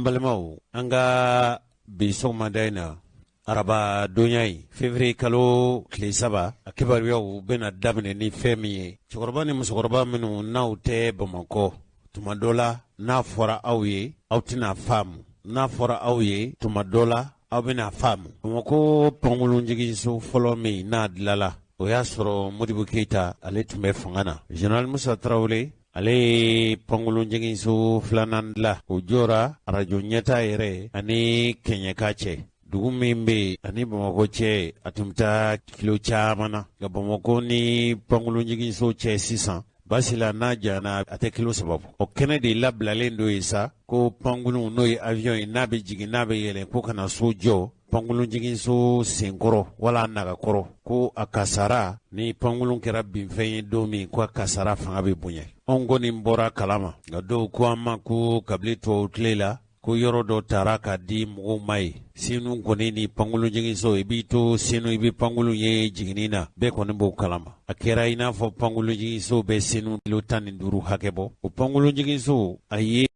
An balimaw, an ka bi sɔgɔmada in na, araba donya in, février kalo tile 3, a kibaruyaw bɛna daminɛ ni fɛn min ye, cɛkɔrɔba ni musokɔrɔba minnu n'aw tɛ Bamakɔ, tuma dɔ la n'a fɔra aw ye, aw tɛna faamu. N'a fɔra aw ye, tuma dɔ la aw bɛna faamu. Bamakɔ pankurunjiginso fɔlɔ min n'a dilala, o y'a sɔrɔ Modibo Keyita ale tun bɛ fanga na. Général Musa Tarawele, ale ye pankurunjiginso filanan dilan, o jɔra arajo ɲɛta yɛrɛ ani kɛɲɛka cɛ. Dugu min bɛ yen ani Bamakɔ cɛ, a tun bɛ taa kilo caman na, nka Bamakɔ ni pankurunjiginso cɛ sisan, basi la n'a janyana, a tɛ kilo 3 bɔ. O kɛnɛ de labilalen don yen sa, ko pankurun, n'o ye avion ye, n'a bɛ jigin, n'a bɛ yɛlɛn, ko ka na so jɔ pankurunjiginso senkɔrɔ wala nagakɔrɔ, ko a kasara ni pankurun kɛra binfɛn ye don min, ko a kasara fanga bɛ bonya. Anw kɔni bɔra kalama, nka dɔw ko an ma ko kabini tubabu tile la, ko yɔrɔ dɔ tara ka di mɔgɔw ma ye. Senu kɔni ni pankurunjiginso, i b'i to Senu, i bɛ pankurun ye jiginni na, bɛɛ kɔni b'o kalama. A kɛra i n'a fɔ pankurunjiginso bɛ Senu kilo 15 hakɛ bɔ. O pankurunjiginso, a ye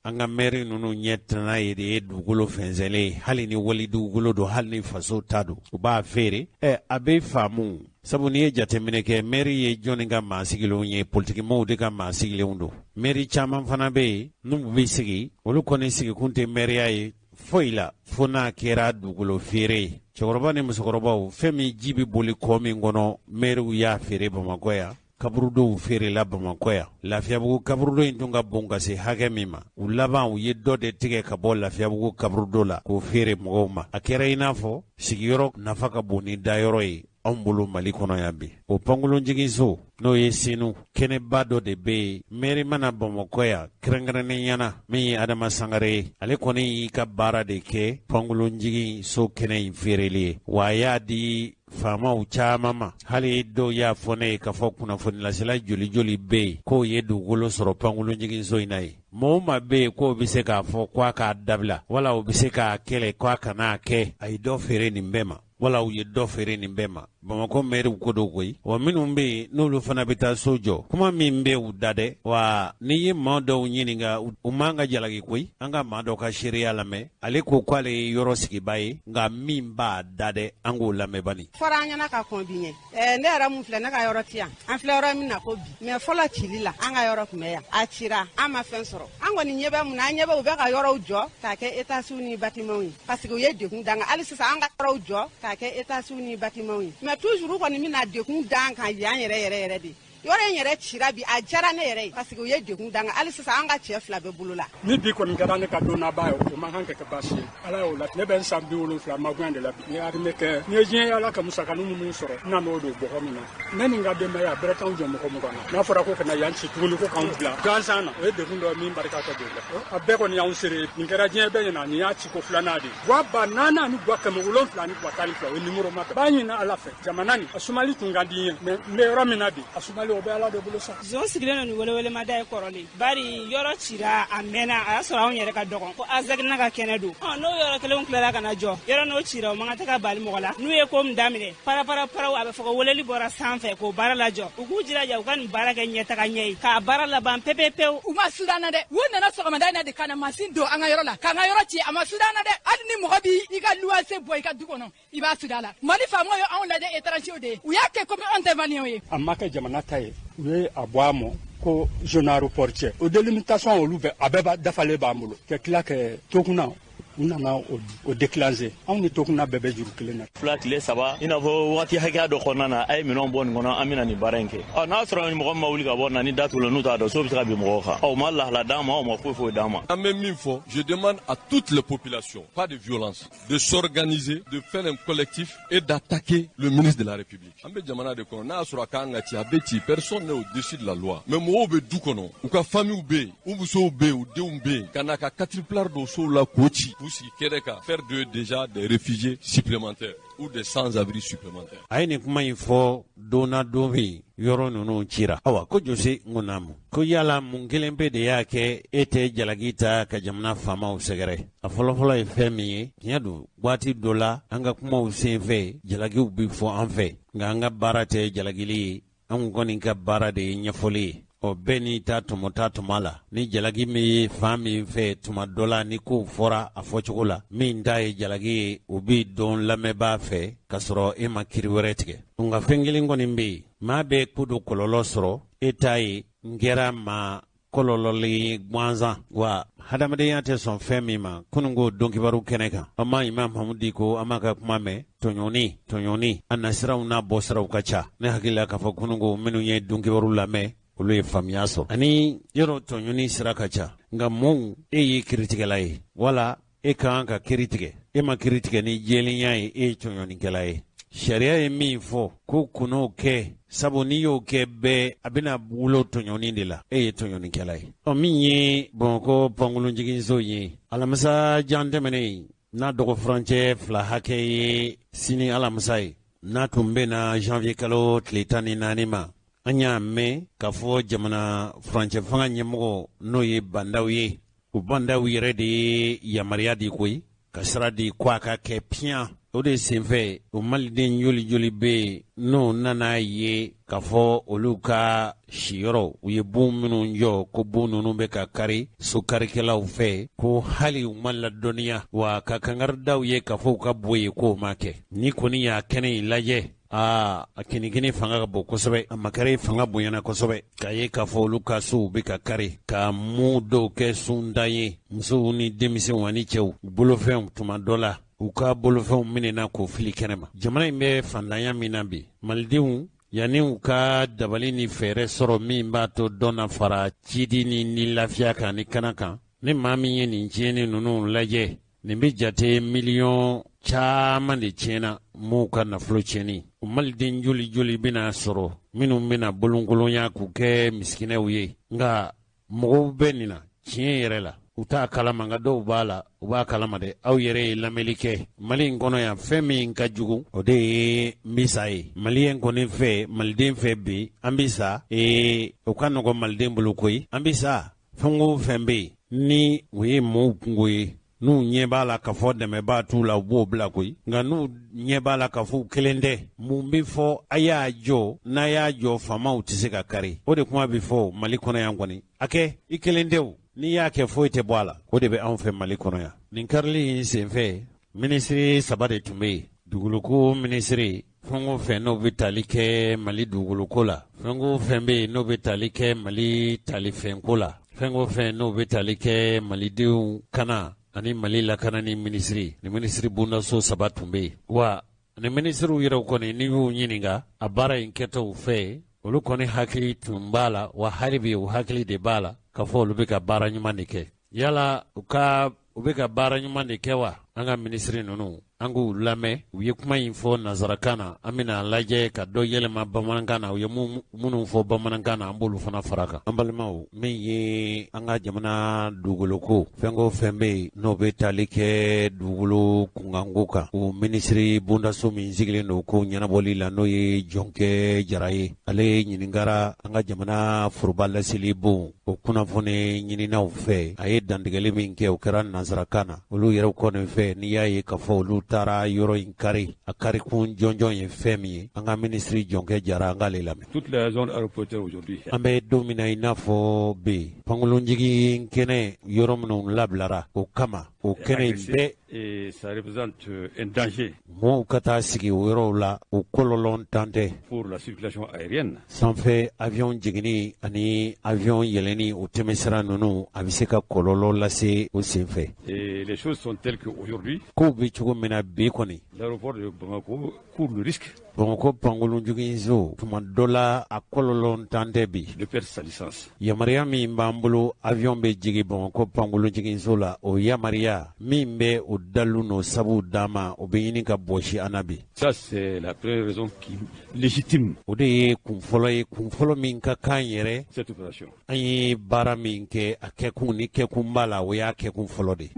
an ka mɛri ninnu ɲɛ tana ye de ye dugukolo fɛnsɛnlen ye. Hali ni wali dugukolo don, hali ni faso ta don, u b'a feere. Ɛ, a bɛ faamu, sabu n'i ye jateminɛ kɛ, mɛri ye jɔnni ka maa sigilenw ye? Politikimɔgɔw de ka maa sigilenw don. Mɛri caman fana bɛ yen n'u bɛ sigi, olu kɔni sigikun tɛ mɛriya ye foyi la fo n'a kɛra dugukolo feere ye. Cɛkɔrɔba ni musokɔrɔbaw, fɛn min ji bɛ boli kɔ min kɔnɔ, mɛriw y'a feere Bamakɔ yan. Kaburudow feerela Bamakɔ yan. Lafiyabugu kaburudo in tun ka bon ka se hakɛ min ma, u laban u ye dɔ de tigɛ ka bɔ Lafiyabugu kaburudo la k'o feere mɔgɔw ma. A kɛra i n'a fɔ sigiyɔrɔ nafa ka bon ni dayɔrɔ ye anw bolo Mali kɔnɔ yan bi. O pankurunjiginso, n'o ye Senu, kɛnɛba dɔ de bɛ yen. Mɛri mana Bamakɔ yan, kɛrɛnkɛrɛnnenya na min ye Adama Sangare ye, ale kɔni y'i ka baara de kɛ pankurunjiginso kɛnɛ in feereli ye, wa a y'a di faamaw caman ma. Hali dɔw y'a fɔ ne ye k'a fɔ kunnafonilasela joli joli bɛ yen k'o ye dugukolo sɔrɔ pankurunjiginso in na ye. Maa o maa bɛ yen k'o bɛ se k'a fɔ k'a k'a dabila, wala o bɛ se k'a kɛlɛ k'a kana kɛ, a ye dɔ feere nin bɛɛ ma, wala u ye dɔ feere nin bɛɛ ma. Bamakɔ mɛriw ko don koyi. Wa minnu bɛ yen n'olu fana bɛ taa so jɔ, kuma min bɛ u da dɛ, wa n'i ye maa dɔw ɲininka, u man ka jalaki koyi. An ka maa dɔw ka seereya lamɛn. Ale ko k'ale ye yɔrɔ sigiba ye, nka min b'a da dɛ, an k'o lamɛn bani. Fɔra an ɲɛna ka kɔn bi ɲɛ. Ne yɛrɛ mun filɛ, ne ka yɔrɔ ti yan. An filɛ yɔrɔ min na ko bi, mais fɔlɔ cili la, an ka yɔrɔ tun bɛ yan. A cira, an ma fɛn sɔrɔ. An kɔni ɲɛ bɛ mun na? An ɲɛ bɛ u bɛ ka yɔrɔw jɔ k'a kɛ étages ni bâtiments ye, parce que u ye degun d'an kan. Hali sisan an ka yɔrɔw jɔ k'a kɛ étages ni bâtiments ye, mais toujours kɔni bɛna degun d'an kan yan yɛrɛ yɛrɛ yɛrɛ de. Yɔrɔ in yɛrɛ cira bi, a diyara ne yɛrɛ ye, parce que u ye degun d'an kan. Hali sisan an ka cɛ fila bɛ bolo la. Ni bi kɔni kɛra ne ka donnaba ye, o man kan ka kɛ baasi ye. Ala y'o la, ne bɛ n san 70 magoya de la bi. N ye armée kɛ, n ye diɲɛ yala ka musakanin minnu sɔrɔ, n nan'o don bɔgɔ min na. Ne ni n ka denbaya bɛrɛ t'anw jɔ mɔgɔ 20 na. N'a fɔra ko ka na yan ci tuguni, ko k'anw bila gansan na, o ye degun dɔ min barika ka bon dɛ. A bɛɛ kɔni y'anw seere. Nin kɛra diɲɛ bɛɛ ɲɛna, nin y'a ciko filanan de ye. Gwa 4000 ani gwa 712, o ye nimoro ma bɛn. B'a ɲini Ala fɛ, jamana nin a sumali tun ka di n ye, mais n bɛ yɔrɔ min na bi, a sumali o bɛ Ala de bolo sa. Zon sigilen don ni welewelemada ye kɔrɔlen, bari yɔrɔ cira a mɛnna, a y'a sɔrɔ anw yɛrɛ ka dɔgɔn ko ASECNA ka kɛnɛ don. Ɔ, n'o yɔrɔ kelenw tilala ka na jɔ, yɔrɔ n'o cira, o man kan tɛ ka bali mɔgɔ la. N'u ye ko min daminɛ parapara paraw, a bɛ fɔ ko weleli bɔra sanfɛ k'o baara lajɔ. U k'u jilaja u ka nin baara kɛ ɲɛtaga ɲɛ ye, k'a baara laban pepepewu. U ma sudan na dɛ. U nana sɔgɔmada in na de ka na masin don an ka yɔrɔ la, k'an ka yɔrɔ ci. A ma sudan na dɛ. Hali ni mɔgɔ b'i ka luwanse bɔ i ka du kɔnɔ, i b'a suda la. Mali faamaw ye anw lajɛ étranger de ye. U y'a kɛ komi anw tɛ Maliyɛnw ye. A ma kɛ jamana ta ye, u ye a bɔ a mɔ ko zone aéroportuaire, o délimitation olu bɛɛ, a bɛɛ dafalen b'an bolo. Ka tila kɛ Tokuna, u nana o déclencher. Anw ni Tokuna bɛɛ bɛ juru kelen na. Fila tile saba, i n'a fɔ wagati hakɛya dɔ kɔnɔna na, a ye minɛnw bɔ nin kɔnɔ, an bɛna nin baara in kɛ. Ɔ, n'a sɔrɔ mɔgɔ min ma wuli ka bɔ na ni datugulen, n'u t'a dɔn, so bɛ se ka bin mɔgɔw kan. Ɔ, u ma lahala d'an ma, u ma foyi foyi d'an ma. An bɛ min fɔ, je demande à toutes les populations, pas de violence, de s'organiser, de faire un collectif et d'attaquer le ministre de la République. An bɛ jamana de kɔnɔ, n'a y'a sɔrɔ a kan ka ci, a bɛ ci. Personne n'est au-dessus de la loi. Mais mɔgɔw bɛ du kɔnɔ, u ka famille bɛ yen, u musow bɛ yen, u denw bɛ yen, ka na ka caterpillar don sow la k'o ci, k'u sigi kɛnɛ kan, faire d'eux déjà des réfugiés supplémentaires ou des sans-abri supplémentaires. A ye nin kuma in fɔ don na, don min yɔrɔ ninnu cira. Awa, ko Jose Ŋonamu ko yala mun kelen pe de y'a kɛ e tɛ jalaki ta ka jamana faamaw sɛgɛrɛ? A fɔlɔfɔlɔ ye fɛn min ye, tiɲɛ don, waati dɔ la an ka kumaw senfɛ, jalakiw bɛ fɔ an fɛ, nka an ka baara tɛ jalakili ye. Anw kɔni ka baara de ye ɲɛfɔli ye. Ɔ, bɛɛ n'i ta tɔmɔta tuma la, ni jalaki min ye fan min fɛ tuma dɔ la, ni kow fɔra a fɔcogo la, min ta ye jalaki ye, o bɛ dɔn lamɛnbaa fɛ k'a sɔrɔ e ma kiri wɛrɛ tigɛ. Nka fɛn kelen kɔni bɛ yen, maa bɛ ko dɔ kɔlɔlɔ sɔrɔ, e t'a ye n kɛra maa kɔlɔlɔlen ye gansan wa hadamadenya tɛ sɔn fɛn min ma. Kununko donkibaru kɛnɛ kan, an ma Imam Mahamudu Diko, an m'a ka kuma mɛn. Tɔɲɔni, tɔɲɔni, a nasiraw n'a bɔsiraw ka ca. Ne hakili la k'a fɔ kununko minnu ye donkibaru lamɛn, olu ye faamuya sɔrɔ. Ani yɔrɔ tɔɲɔni sira ka ca, nka mɔw, e ye kiritigɛla ye wala e ka kan ka kiri tigɛ, e ma kiri tigɛ ni jɛlenya ye, e ye tɔɲɔnikɛla ye. Sariya ye min fɔ ko kan'o kɛ, sabu n'i y'o kɛ bɛɛ a bɛna wolo tɔɲɔni de la, e ye tɔɲɔnikɛla ye. Ɔ, min ye Bamakɔ pankurunjiginso ye, alamisa jan tɛmɛnen n'a dɔgɔ furancɛ 2 hakɛ ye sini alamisa ye, n'a tun bɛnna janvier kalo tile 14 ma, an y'a mɛn k'a fɔ jamana furancɛ fanga ɲɛmɔgɔ, n'o ye Bah N'Daw ye, o Bah N'Daw yɛrɛ de ye yamaruya di koyi, ka sira di ko a ka kɛ piyan. O de senfɛ, o maliden joli joli bɛ yen n'o nana ye k'a fɔ olu ka siyɔrɔ, u ye bon minnu jɔ, ko bon ninnu bɛ ka kari so karikɛlaw fɛ, ko hali u ma ladɔnniya wa ka kangaridaw ye k'a fɔ u ka bɔ yen, k'o ma kɛ. Ni kɔni y'a kɛnɛ in lajɛ, aa, a kinikini fanga ka bon kosɛbɛ, a makari fanga bonyana kosɛbɛ, k'a ye k'a fɔ olu ka sow bɛ ka kari ka mu dɔw kɛ sundan ye, musow ni denmisɛnw ani cɛw bolofɛnw. Tuma dɔ la, u ka bolofɛnw minɛna k'o fili kɛnɛma. Jamana in bɛ fantanya min na bi, malidenw yanni u ka dabali ni fɛɛrɛ sɔrɔ min b'a to dɔ na fara cidi ni lafiya kan ni kana kan, ni maa min ye nin tiɲɛni ninnu lajɛ, nin bɛ jate miliyɔn caman de tiɲɛna, m'u ka nafolo tiɲɛni. O maliden joli joli bɛna sɔrɔ minnu bɛna bolonkolonya k'u kɛ misikinɛw ye? Nka mɔgɔw bɛ nin na tiɲɛ yɛrɛ la, u t'a kalama, nka dɔw b'a la, u b'a kalama dɛ. Aw yɛrɛ ye lamɛnli kɛ Mali in kɔnɔ yan, fɛn min ka jugu, o de ye n bɛ sa ye maliyɛn kɔni fɛ, maliden fɛ bi, an bɛ sa ee, o ka nɔgɔn maliden bolo koyi. An bɛ sa, fɛn o fɛn bɛ yen ni o ye mɔɔw kungo ye, n'u ɲɛ b'a la k'a fɔ dɛmɛbaa t'u la, u b'o bila koyi. Nka n'u ɲɛ b'a la k'a fɔ u kelen tɛ, mun bɛ fɔ? A y'a jɔ, n'a y'a jɔ, faamaw tɛ se ka kari. O de kuma bɛ fɔ Mali kɔnɔ yan kɔni. A kɛ, i kelen tɛ o, n'i y'a kɛ, foyi tɛ bɔ a la. O de bɛ anw fɛ Mali kɔnɔ yan. Nin karili in senfɛ, minisiri saba de tun bɛ yen: dugukolo minisiri, fɛn o fɛn n'o bɛ tali kɛ Mali dugukoloko la, fɛn o fɛn bɛ yen n'o bɛ tali kɛ Mali talifɛnko la, fɛn o fɛn n'o bɛ tali kɛ malidenw kana ani Mali lakanani minisiri. Ni minisiri bondaso saba tun bɛ yen wa. Ni minisiriw yɛrɛ kɔni, n'i y'u ɲininka a baara in kɛtɔw fɛ, olu kɔni hakili tun b'a la wa, hali bi u hakili de b'a la k'a fɔ olu bɛ ka baara ɲuman de kɛ. Yala u ka u bɛ ka baara ɲuman de kɛ wa? An ka minisiri ninnu, an k'u lamɛn. U ye kuma in fɔ nansarakan na, an bɛna lajɛ ka dɔ yɛlɛma bamanankan na. U ye minnu fɔ bamanankan na, an b'olu fana fara kan. An balimaw, min ye an ka jamana dugukolo fɛn o fɛn bɛ yen n'o bɛ tali kɛ dugukolo kunkanko kan, o minisiri bondaso min sigilen don ko ɲɛnabɔli la, n'o ye Jɔnkɛ Jara ye, ale ɲininkara an ka jamana foroba laseli bon o kunnafoni ɲininaw fɛ. A ye dantigɛli min kɛ, o kɛra nansarakan na. Olu yɛrɛ kɔni fɛ, n'i y'a ye k'a fɔ olu taara yɔrɔ in kari, a karikun jɔnjɔn ye fɛn min ye, an ka minisiri Jɔnkɛ Jara, an k'ale lamɛn. Toutes les zones aéroportuaires aujourd'hui. An bɛ don min na i n'a fɔ bi, pankurunjigin kɛnɛ yɔrɔ minnu labilara o kama, o kɛnɛ in bɛɛ Et ça représente un danger mɔgɔw ka taa sigi o yɔrɔw la, o kɔlɔlɔ tan tɛ pour la circulation aérienne. Sanfɛ avion jiginni ani avion yɛlɛnni, o tɛmɛsira ninnu, a bɛ se ka kɔlɔlɔ lase o senfɛ. Et les choses sont telles qu'aujourd'hui, Kow bɛ cogo min na bi kɔni, l'aéroport de Bamako court le risque Bamakɔ pankurunjiginso, tuma dɔ la, a kɔlɔlɔ tan tɛ bi de perdre sa licence. Yamaruya min b'an bolo, avion bɛ jigin Bamakɔ pankurunjiginso la, o yamaruya min bɛ o dalu n'o sabu d'an ma, o bɛ ɲini ka bɔsi an na bi. Ça, c'est la première raison qui légitime O de ye kun fɔlɔ ye, kun fɔlɔ min ka kan yɛrɛ cette opération. An ye baara min kɛ, a kɛkun ni kɛkun b'a la, o y'a kɛkun fɔlɔ de.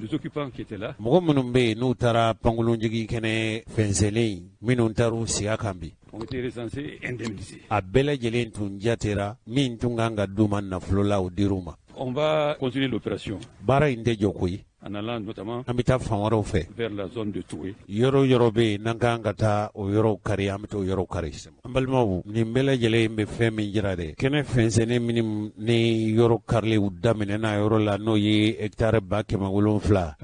Les occupants qui étaient là, Mɔgɔ minnu bɛ yen n'u taara pankurunjigin kɛnɛ fɛnsɛnlen, minnu taar'u sigi a kan bi, ont été recensés et indemnisés. a bɛɛ lajɛlen tun jatera, min tun kan ka d'u ma nafolo la, o dir'u ma. On va continuer l'opération. Baara in tɛ jɔ koyi. En allant notamment An bɛ taa fan wɛrɛw fɛ. vers la zone de Toué. Yɔrɔ yɔrɔ bɛ yen n'an kan ka taa o yɔrɔw kari, an bɛ taa o yɔrɔw kari. An balimaw, nin bɛɛ lajɛlen bɛ fɛn min jira dɛ, kɛnɛ fɛnsɛnnen minnu ni yɔrɔ karilenw daminɛna yɔrɔ la, n'o ye hectare 794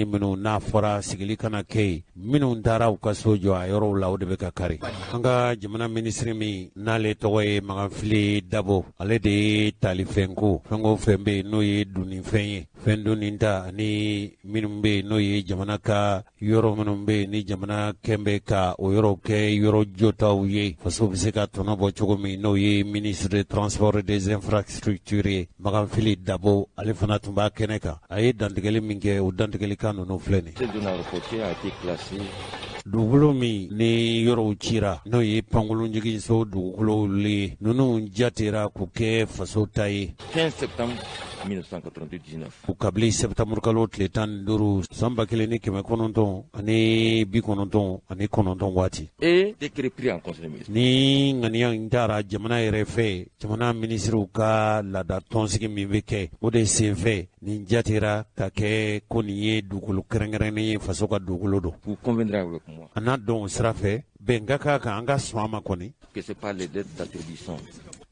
minnu n'a fɔra sigili kana kɛ yen, minnu taara u ka so jɔ a yɔrɔw la, o de bɛ ka kari. An ka jamana minisiri min n'ale tɔgɔ ye Maganfili Dabo, ale de ye talifɛnko, fɛn o fɛn bɛ yen n'o ye dunnifɛn ye, fɛn donni ta, ani minnu bɛ yen n'o ye jamana ka yɔrɔ minnu bɛ yen ni jamana kɛn bɛ ka o yɔrɔw kɛ yɔrɔ jɔtaw ye, faso bɛ se ka tɔnɔ bɔ cogo min, n'o ye ministre des Transports et des Infrastructures ye, Maganfili Dabo, ale fana tun b'a kɛnɛ kan. A ye dantigɛli min kɛ, o dantigɛli kan ninnu filɛ nin. Cette zone aéroportière a été classée Dugukolo min ni yɔrɔw cira, n'o ye pankurunjiginso dugukolow ye, ninnu jatera k'u kɛ faso ta ye 15 septembre 1999. Kabini sɛtanburukalo tile 15 san 1999 waati. Et décret pris en conseil des ministres. Ni ŋaniya in taara jamana yɛrɛ fɛ, jamana minisiriw ka laada tɔnsigi min bɛ kɛ, o de senfɛ nin jatera ka kɛ ko nin ye dugukolo kɛrɛnkɛrɛnnen ye, faso ka dugukolo don. Vous conviendrez avec moi A n'a dɔn o sira fɛ, bɛn ka kan kan, an ka sɔn a ma kɔni. que ce n'est pas les lettres d'attribution.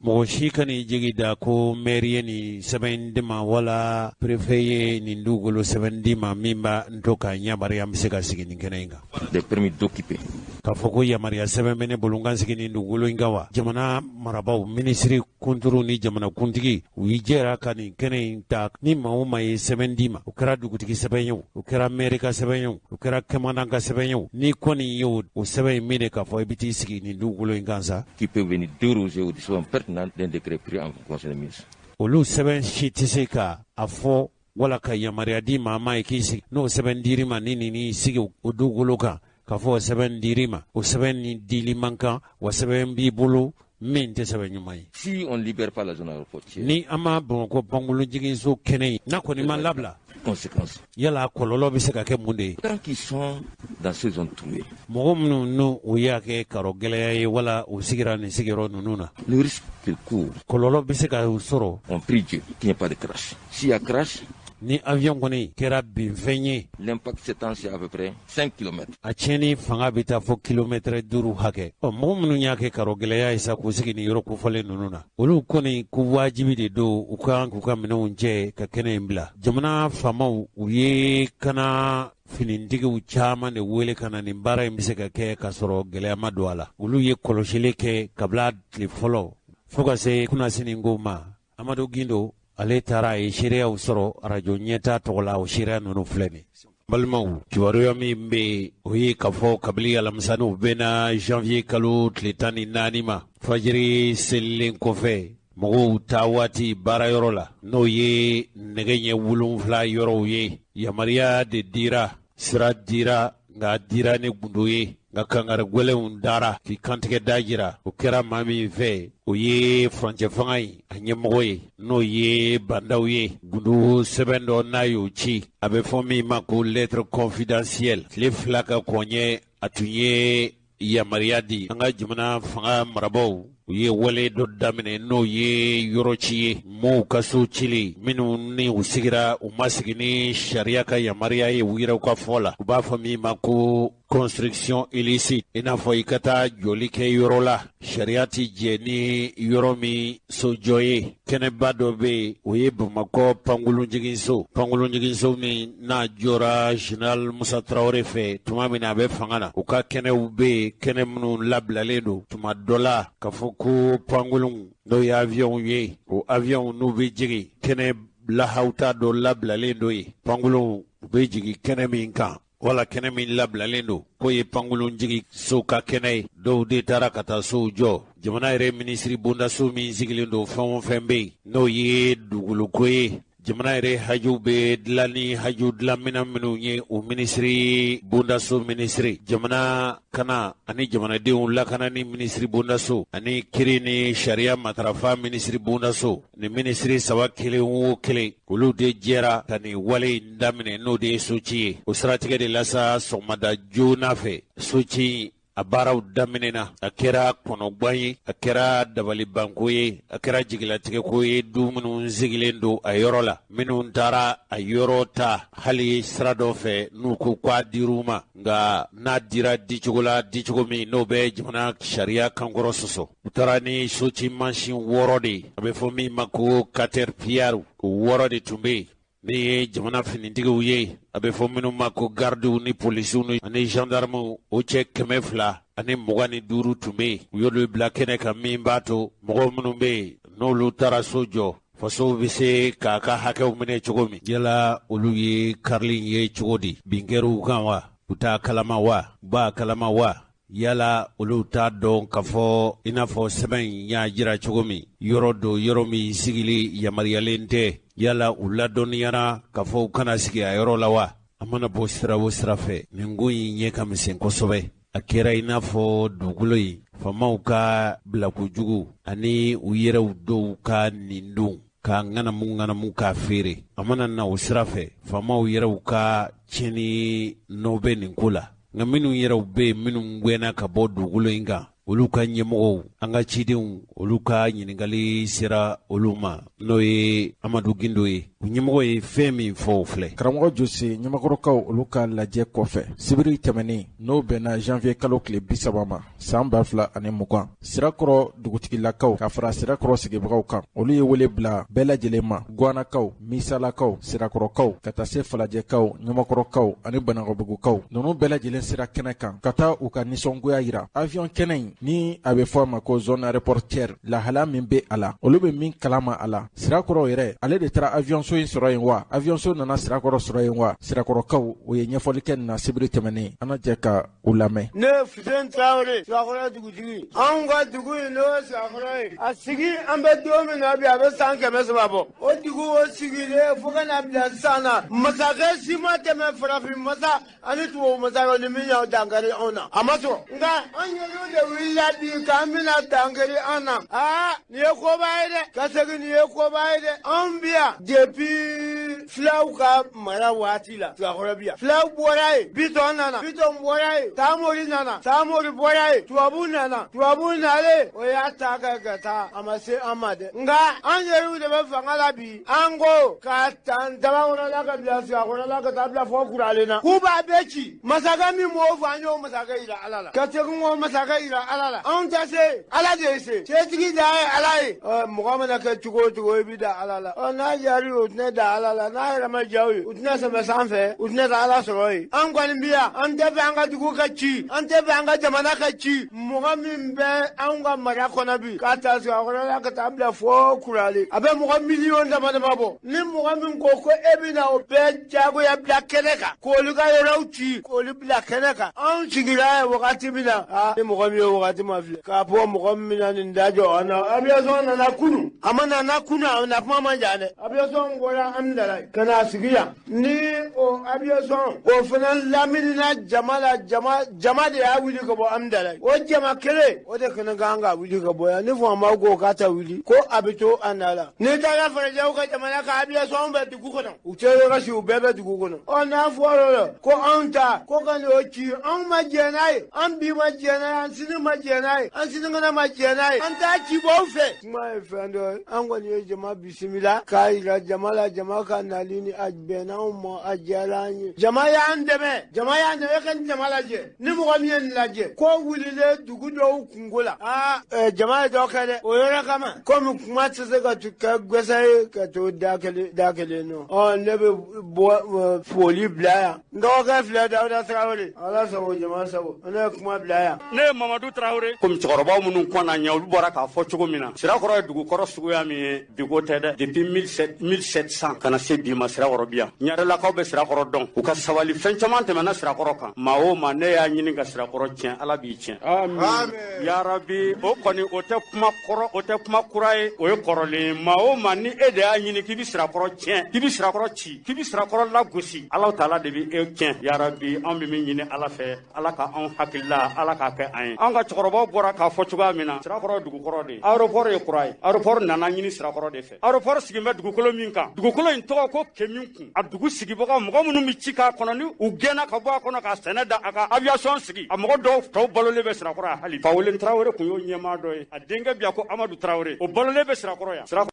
Mɔgɔ si kan'i jigi da ko maire ye nin sɛbɛn di ma wala préfet ye nin dugukolo sɛbɛn di ma min b'a n to k'a yamaruya n bɛ se ka sigi nin kɛnɛ in kan. Des permis d'occuper. K'a fɔ ko yamaruya sɛbɛn bɛ ne bolo n ka sigi nin dugukolo in kan wa? Jamana marabaaw, minisiri kunturu ni jamana kuntigi, u y'i jɛra ka nin kɛnɛ in ta. Ni maa o maa ye sɛbɛn d'i ma, o kɛra dugutigi sɛbɛn ye o, o kɛra maire ka sɛbɛn ye o, o kɛra commandant ka sɛbɛn ye o, n'i kɔni ye o sɛbɛn in min k'a fɔ i bɛ t'i sigi nin dugukolo in kan sa, Qui peut venir déroger aux dispositions pertinentes d'un décret pris en conseil des ministres. olu sɛbɛn si tɛ se ka a fɔ wala ka yamaruya di maa ma ye k'i sigi. N'o sɛbɛn dir'i ma, ni nin sigi o dugukolo kan, k'a fɔ o sɛbɛn dir'i ma, o sɛbɛn ni dili man kan wa, sɛbɛn b'i bolo min tɛ sɛbɛn ɲuman ye. Si on ne libère pas la zone aéroportière, Ni an ma Bamakɔ pankurunjiginso kɛnɛ in n'a kɔni ma labila, conséquences. yala kɔlɔlɔ bɛ se ka kɛ mun de ye? Tant qu'ils sont dans ces zones trouées, Mɔgɔ minnu n'u o y'a kɛ karɔ gɛlɛya ye wala u sigira nin sigiyɔrɔ ninnu na, le risque qu'ils courent, kɔlɔlɔ bɛ se ka u sɔrɔ. on prie Dieu qu'il n'y ait pas de crash. S'il y a crash, Ni avion kɔni kɛra binfɛn ye, l'impact s'étend sur à peu près 5 km. a tiɲɛni fanga bɛ taa fɔ kilomɛtɛrɛ 5 hakɛ. Ɔ, mɔgɔ minnu y'a kɛ karɔ gɛlɛya ye sa k'u sigi nin yɔrɔ kofɔlen ninnu na, olu kɔni ko wajibi de don u kan k'u ka minɛnw cɛ ka kɛnɛ in bila. Jamana faamaw, u ye kana finitigiw caman de wele ka na nin baara in bɛ se ka kɛ k'a sɔrɔ gɛlɛya ma don a la. Olu ye kɔlɔsili kɛ kabila tile fɔlɔ fo ka se kunnasini ko ma. Amadu Gindo, ale taara, a ye seereyaw sɔrɔ arajo ɲɛta tɔgɔ la. O seereya ninnu filɛ nin. Balimaw, kibaruya min bɛ yen, o ye k'a fɔ kabini alamisaninw bɛnna janvier kalo tile 14 ma, fajiri selilen kɔfɛ, mɔgɔw taa waati baarayɔrɔ la, n'o ye nɛgɛ ɲɛ 7 yɔrɔw ye, yamaruya de dira, sira dira, nka a dira ni gundo ye, nka kangari gwɛlɛnw dara k'i kantigɛ da jira. O kɛra maa min fɛ, o ye furancɛ fanga ye, a ɲɛmɔgɔ ye, n'o ye bandaw ye. Gundo sɛbɛn dɔ n'a y'o ci, a bɛ fɔ min ma ko lettre confidentielle, tile 2 ka kɔɲɛ, a tun ye yamaruya di an ka jamana fanga marabaaw, u ye wale dɔ daminɛ, n'o ye yɔrɔ ci ye, mɔɔw ka so cili minnu ni u sigira, u ma sigi ni sariya ka yamaruya ye. U yɛrɛw ka fɔ la, u b'a fɔ min ma ko construction illicite, i n'a fɔ i ka taa jɔli kɛ yɔrɔ la, sariya ti jɛ ni yɔrɔ min sojɔ ye. Kɛnɛba dɔ bɛ yen, o ye Bamakɔ pankurunjiginso, pankurunjiginso min n'a jɔra général Musa Tarawele fɛ tuma min na a bɛ fanga na. U ka kɛnɛw bɛ yen, kɛnɛ minnu labilalen don tuma dɔ la k'a fɔ ko pankurun, n'o ye avion ye, o avion n'u bɛ jigin, kɛnɛ lahawuta dɔ labilalen don yen, pankurun u bɛ jigin kɛnɛ min kan, wala kɛnɛ min labilalen don k'o ye pankurun jigin so ka kɛnɛ ye. Dɔw de taara ka taa sow jɔ. Jamana yɛrɛ minisiri bondaso min sigilen don, fɛn o fɛn bɛ yen n'o ye dugukolo ye, jamana yɛrɛ hajuw bɛ dilan ni haju dilanminɛn minnu ye, o minisiri bondaso, minisiri jamana kana ani jamanadenw lakanani minisiri bondaso, ani kiri ni sariya matarafa minisiri bondaso, ni minisiri saba kelen o kelen, olu de jɛra ka nin wale in daminɛ, n'o de ye soci ye. O siratigɛ de la sa, sɔgɔmada joona fɛ, soci A baaraw daminɛna, a kɛra kɔnɔgwan ye, a kɛra dabalibanko ye, a kɛra jigilatigɛko ye du minnu sigilen don a yɔrɔ la, minnu taara a yɔrɔ ta hali sira dɔ fɛ n'u ko k'a dir'u ma, nka n'a dira dicogo la, dicogo min n'o bɛ jamana sariya kankɔrɔ sɔsɔ. U taara ni soci mansin 6 de ye, a bɛ fɔ min ma ko Caterpillar, o 6 de tun bɛ yen. Min ye jamana finitigiw ye, a bɛ fɔ minnu ma ko gardiw ni polisiw ani gendarmew, o cɛ 225 tun bɛ yen. U y'olu bila kɛnɛ kan min b'a to mɔgɔw minnu bɛ yen n'olu taara so jɔ, fasow bɛ se k'a ka hakɛw minɛ cogo min. Yala olu ye karili in ye cogo di? Bin kɛr'u kan wa? U t'a kalama wa? U b'a kalama wa? Yala olu t'a dɔn k'a fɔ i n'a fɔ sɛbɛn in y'a jira cogo min, yɔrɔ don yɔrɔ min sigili yamaruyalen tɛ. Yala u ladɔnniyara k'a fɔ u kana sigi a yɔrɔ la wa? A mana bɔ sira o sira fɛ, nin ko in ɲɛ ka misɛn kosɛbɛ. A kɛra i n'a fɔ dugukolo in faamaw ka bilakojugu ani u yɛrɛw dɔw ka nin don ka ŋanamu ŋanamu k'a feere. A mana na o sira fɛ, faamaw yɛrɛw ka tiɲɛni nɔ bɛ nin ko la. Nka minnu yɛrɛw bɛ yen minnu gɛnna ka bɔ dugukolo in kan, olu ka ɲɛmɔgɔw, an ka cidenw, olu ka ɲininkali sera olu ma, n'o ye Amadu Gindo ye. U ɲɛmɔgɔ ye fɛn min fɔ, o filɛ. Karamɔgɔ Jose, Ɲamakɔrɔkaw olu ka lajɛ kɔfɛ sibiri tɛmɛnen, n'o bɛnna janvier kalo tile 30 ma san 2020, Sirakɔrɔ dugutigilakaw ka fara Sirakɔrɔ sigibagaw kan, olu ye wele bila bɛɛ lajɛlen ma, Guwanakaw, Misalakaw, Sirakɔrɔkaw, ka taa se Falajɛkaw, Ɲamakɔrɔkaw ani Banankabugukaw. Ninnu bɛɛ lajɛlen sera kɛnɛ kan ka taa u ka nisɔngoya yira avion kɛnɛ in ni a bɛ fɔ a ma ko zone aéroportuaire, lahala min bɛ a la, olu bɛ min kalama a la. Sirakɔrɔ yɛrɛ, ale de taara avion so in sɔrɔ yen wa? Avion so nana Sirakɔrɔ sɔrɔ yen wa? Sirakɔrɔkaw, o ye ɲɛfɔli kɛ nin na sibiri tɛmɛnen. An na jɛ ka u lamɛn. Ne ye Fuseni Tarawele, Sirakɔrɔ dugutigi. Anw ka dugu in n'o ye Sirakɔrɔ ye, a sigi an bɛ don min na bi, a bɛ san 300 bɔ. O dugu o sigilen fo ka na bila sisan na, masakɛ si ma tɛmɛ farafin masa ani tubabu masakɛ ni min y'aw dankari anw na, a ma sɔrɔ. Nka an yɛrɛw de wulila bi k'an bɛna dankari an na. Aa, nin ye koba ye dɛ, ka segin nin ye koba ye dɛ. Anw bi yan depuis filaw ka mara waati la, Sirakɔrɔ bi yan. Filaw bɔra yen, Bitɔn nana, Bitɔn bɔra yen, Samori nana, Samori bɔra yen, tubabu nana, tubabu nalen, o y'a ta kɛ ka taa, a ma se an ma dɛ. Nka an yɛrɛw de bɛ fanga la bi, an ko ka ta Dabakɔrɔ la ka bila Sirakɔrɔ la ka taa bila fɔ Kuralen na, k'u b'a bɛɛ ci. Masakɛ min m'o fɔ, an y'o masakɛ yira Ala la, ka segin k'o masakɛ yira Ala la. Anw tɛ se, Ala de ye se, setigi dan ye Ala ye. Mɔgɔ mana kɛ cogo o cogo, i bɛ da Ala la. N'a diyara u ye, u tɛna da Ala la, n'a yɛrɛ ma diya u ye, u tɛna sɛmɛ sanfɛ, u tɛna taa Ala sɔrɔ yen. An kɔni bi yan, an tɛ fɛ an ka dugu ka ci, an tɛ fɛ an ka jamana ka ci. Mɔgɔ min bɛ anw ka mara kɔnɔ bi, k'a ta Sirakɔrɔ la ka taa bila fɔ Kuralen, a bɛ mɔgɔ miliyɔn dama dama bɔ. Ni mɔgɔ min ko ko e bɛna o bɛɛ jagoya bila kɛnɛ kan, k'olu ka yɔrɔw ci, k'olu bila kɛnɛ kan, anw sigira yen wagati min na, aa, ni mɔgɔ min ye wagati ma filɛ, k'a fɔ mɔgɔ min bɛna nin da jɔ an na. Aviation nana kunun, a ma nana kunun, a na kuma man jan dɛ. Aviation bɔra Amidalayi ka na sigi yan. Ni o aviation o fana laminina jama la, jama de y'a wuli ka bɔ Amidalayi. O jama kelen o de fana kan ka wuli ka bɔ yan. Ni faamaw ko k'a ta wuli, ko a bɛ to a nɔ la. N'i taara farajɛw ka jamana kan, aviation bɛ dugu kɔnɔ, u tɛ yɔrɔ si, u bɛɛ bɛ dugu kɔnɔ. N'a fɔra o la ko anw ta, ko ka n'o ci, anw ma jɛn n'a ye, an bi ma jɛn n'a ye, an sini ma jɛn n'a ye, an sinikɛnɛ ma jɛn n'a ye, an t'a cibaaw fɛ. Kuma ye fɛn dɔ ye, an kɔni ye jama bisimila k'a yira jama la, jama ka nali ni a bɛnna anw ma, a diyara an ye. Jama y'an dɛmɛ, jama y'an dɛmɛ, e ka nin jama lajɛ, ni mɔgɔ min ye nin lajɛ, ko wulilen dugu dɔw kunko la, aa, jama ye dɔ kɛ dɛ, o yɔrɔ kama, komi kuma tɛ se ka kɛ gwɛsɛ ye ka to da kelen nɔ. Ne bɛ bɔ foli bila yan. N dɔgɔkɛ filɛ Dawuda Tarawele, Ala sago jama sago, ne ye kuma bila yan. Ne ye Mamadu Tarawele. Komi cɛkɔrɔbaw minnu kɔnna ɲɛ, olu bɔra k'a fɔ cogo min na, Sirakɔrɔ ye dugukɔrɔ suguya min ye, bi ko tɛ dɛ. Depuis 1700 ka na se bi ma, Sirakɔrɔ bi yan. Ɲarelakaw bɛ Sirakɔrɔ dɔn, u ka sabali, fɛn caman tɛmɛna Sirakɔrɔ kan. Maa o maa ne y'a ɲini ka Sirakɔrɔ tiɲɛ, Ala b'i tiɲɛ. Amiina. Yarabi, o kɔni o tɛ kuma kɔrɔ, o tɛ kuma kura ye, o ye kɔrɔlen ye. Maa o maa ni e de y'a ɲini k'i bɛ Sirakɔrɔ tiɲɛ, k'i bɛ Sirakɔrɔ ci, k'i bɛ Sirakɔrɔ lagosi, Ala taala de bɛ e tiɲɛ. Yarabi, anw bɛ min ɲini Ala fɛ, Ala ka anw hakilila, Ala k'a kɛ an ye. Anw ka cɛkɔrɔbaw bɔra k'a fɔ cogoya min na, Sirakɔrɔ ye dugukɔrɔ de ye, aéroport ye kura ye, aéroport nana ɲini Sirakɔrɔ de fɛ. Aéroport sigin bɛ dugukolo min kan, dugukolo in tɔgɔ ko Kemi kun, a dugu sigibagaw, mɔgɔ minnu bɛ ci k'a kɔnɔ, ni u gɛnna ka bɔ a kɔnɔ ka sɛnɛ da, a ka aviation sigi, a mɔgɔ dɔw tɔw balolen bɛ Sirakɔrɔ yan hali. Fawelen Tarawele kun y'o ɲɛmaa dɔ ye, a denkɛ bi yan ko Amadu Tarawele, o balolen bɛ Sirakɔrɔ yan.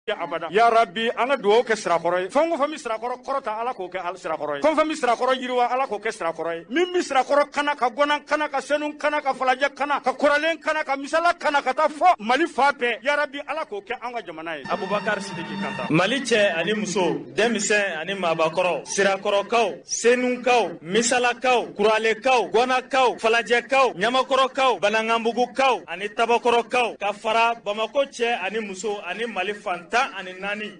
Abada ya Rabbi, an ka dugawu kɛ Sirakɔrɔ ye. Fɛn o fɛn bɛ Sirakɔrɔ kɔrɔta, Ala k'o kɛ Sirakɔrɔ ye. Fɛn o fɛn bɛ Sirakɔrɔ yiriwa, Ala k'o kɛ Sirakɔrɔ ye. Min bɛ Sirakɔrɔ kana, ka Gɔnan kana, ka Senu kana, ka Falajɛ kana, ka Kɔrɔlen kana, ka Misala kana, ka taa fɔ Mali fan bɛɛ, ya Rabbi, Ala k'o kɛ an ka jamana ye. Abubakar Sidiki Kanta. Mali cɛ ani muso, denmisɛn ani maabakɔrɔ, Sirakɔrɔkaw, Senukaw, Misalakaw, Kuralekaw, Gɔnakaw, Falajɛkaw, Ɲamakɔrɔkaw, Bananganbugukaw ani Tabakɔrɔkaw, ka fara Bamakɔ cɛ ani muso ani Mali fan 14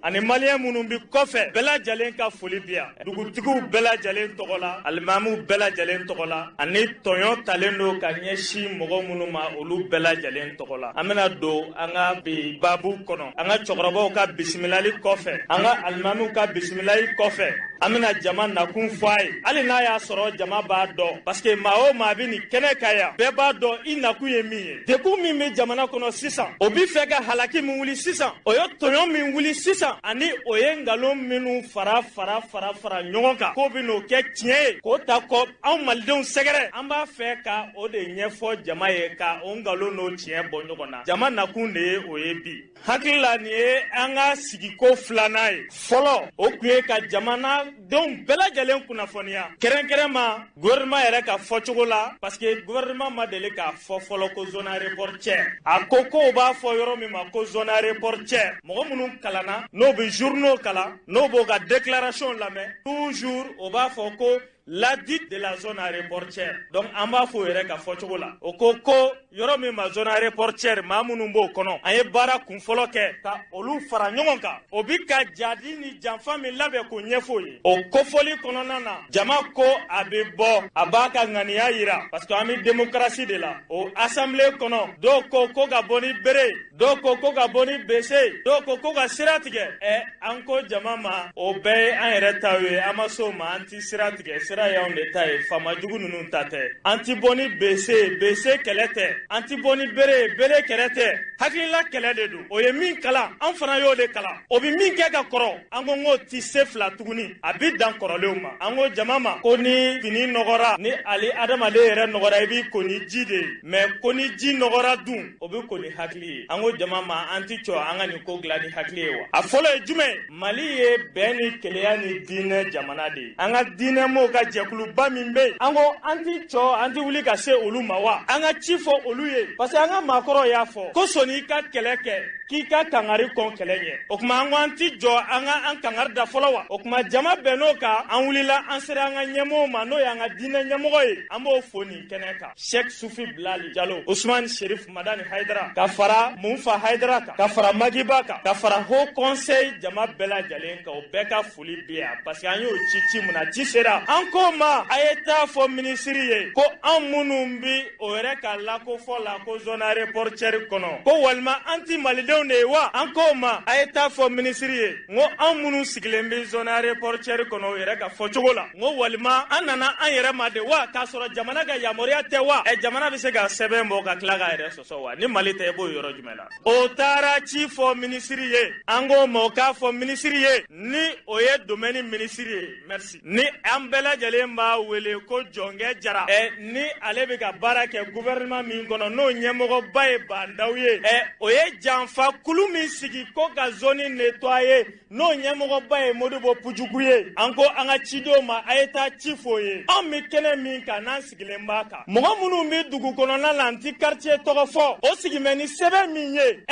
ani maliyɛn minnu bi kɔfɛ, bɛɛ lajɛlen ka foli bi yan. Dugutigiw bɛɛ lajɛlen tɔgɔ la, alimamiw bɛɛ lajɛlen tɔgɔ la, ani tɔɲɔ talen don ka ɲɛsin mɔgɔ minnu ma, olu bɛɛ lajɛlen tɔgɔ la. An bɛna don an ka bi baabu kɔnɔ. An ka cɛkɔrɔbaw ka bisimilali kɔfɛ, an ka alimamiw ka bisimilali kɔfɛ, an bɛna jama nakun fɔ a ye, hali n'a y'a sɔrɔ jama b'a dɔn, parce que maa o maa bɛ nin kɛnɛ kan yan, bɛɛ b'a dɔn i nakun ye min ye. Degun min bɛ jamana kɔnɔ sisan, o bɛ fɛ ka halaki min wuli sisan, o ye tɔɲɔ min wuli sisan, ani o ye nkalon minnu fara fara fara fara ɲɔgɔn kan k'o bɛ n'o kɛ tiɲɛ ye, k'o ta kɔ anw malidenw sɛgɛrɛ. An b'a fɛ ka o de ɲɛfɔ jama ye, ka o nkalon n'o tiɲɛ bɔ ɲɔgɔn na. Jama nakun de ye o ye bi. Hakili la, nin ye an ka sigiko filanan ye. Fɔlɔ, o tun ye ka jamanadenw bɛɛ lajɛlen kunnafoniya, kɛrɛnkɛrɛn ma gouvernement yɛrɛ ka fɔcogo la, parce que gouvernement ma deli k'a fɔ fɔlɔ ko zone aéroportière. A ko k'o b'a fɔ yɔrɔ min ma ko zone aéroportière, mɔgɔ minnu kalanna, n'o bɛ journaux kalan, n'o b'o ka déclaration lamɛn, toujours o b'a fɔ ko la dite de la zone aéroportière. Donc an b'a fɔ o yɛrɛ ka fɔcogo la, o ko ko yɔrɔ min ma zone aéroportière, maa minnu b'o kɔnɔ, an ye baara kun fɔlɔ kɛ ka olu fara ɲɔgɔn kan. O bi ka jadi ni janfa min labɛn k'o ɲɛfɔ ye. O kofɔli kɔnɔna na, jama ko a bɛ bɔ, a b'a ka ŋaniya yira, parce que an bɛ démocratie de la. O assemblée kɔnɔ, dɔw ko ko ka bɔ ni bere, dɔw ko ko ka bɔ ni bese, dɔw ko ko ka sira tigɛ. Ɛ, an ko jama ma, o bɛɛ ye an yɛrɛ taw ye, an ma s'o ma, an ti sira tigɛ, sira y'anw de ta ye, faama jugu ninnu ta tɛ. An ti bɔ ni bese, bese kɛlɛ tɛ, an ti bɔ ni bere, bere kɛlɛ tɛ, hakilila kɛlɛ de don. O ye min kalan, an fana y'o de kalan. O bɛ min kɛ ka kɔrɔ, an ko k'o ti se fila tuguni, a bi dan kɔrɔlenw ma. An ko jama ma ko ni fini nɔgɔra, ni ali adamaden yɛrɛ nɔgɔra, i b'i ko ni ji de ye, mais ko ni ji nɔgɔra dun, o bɛ ko ni hakili ye. An ko jama ma, an ti cɔ an ka nin ko dilan ni hakili ye wa. A fɔlɔ ye jumɛn ye? Mali ye bɛn ni kelenya ni diinɛ jamana de ye. An ka diinɛmɔgɔw ka jɛkuluba min bɛ yen, an ko an ti cɔ, an ti wuli ka se olu ma wa, an ka ci fɔ olu ye, parce que an ka maakɔrɔw y'a fɔ ko sɔnni i ka kɛlɛ kɛ, k'i ka kangari kɔn kɛlɛ ɲɛ. O tuma an ko an ti jɔ an ka an kangari da fɔlɔ wa. O tuma jama bɛnn'o kan, an wulila, an sera an ka ɲɛmɔgɔw ma, n'o y'an ka diinɛ ɲɛmɔgɔ ye, an b'o fo nin kɛnɛ kan, Sheikh Sufi Bilali Jalo, Usman Sherif Madani Haidara, ka fara Munfa Haidara kan, ka fara Magiba kan, ka fara Haut Conseil jama bɛɛ lajɛlen kan, o bɛɛ ka foli bɛ yan, parce que an y'o ci ci mun na, ci sera. An ko ma, a ye taa fɔ minisiri ye ko an minnu bi o yɛrɛ ka lakofɔ la ko zone aéroportière kɔnɔ, ko walima an ti malidenw de ye wa. An ko ma, a ye taa fɔ minisiri ye, n ko an minnu sigilen bɛ zone aéroportière kɔnɔ, o yɛrɛ ka fɔcogo la, n ko walima an nana an yɛrɛ ma de wa, k'a sɔrɔ jamana ka yamaruya tɛ wa. Ɛ, jamana bɛ se ka sɛbɛn bɔ ka tila k'a yɛrɛ sɔsɔ wa? Ni Mali tɛ, i b'o yɔrɔ jumɛn la? O taara ci fɔ minisiri ye. An ko ma, o k'a fɔ minisiri ye, ni o ye domaine minisiri ye, merci, ni an bɛɛ lajɛlen lajɛlen b'a wele ko Jɔnkɛ Jara. Ni ale bɛ ka baara kɛ gouvernement min kɔnɔ, n'o ɲɛmɔgɔba ye Bah N'Daw ye, o ye janfa kulu min sigi ko ka zone nettoyer, n'o ɲɛmɔgɔba ye Modibo Pujugu ye. An ko an ka cidenw ma, a ye taa ci f'o ye. Anw bɛ kɛnɛ min kan, n'an sigilen b'a kan, mɔgɔ minnu bɛ dugu kɔnɔna la, n ti quartier tɔgɔ fɔ, o sigimɛ ni sɛbɛn min ye,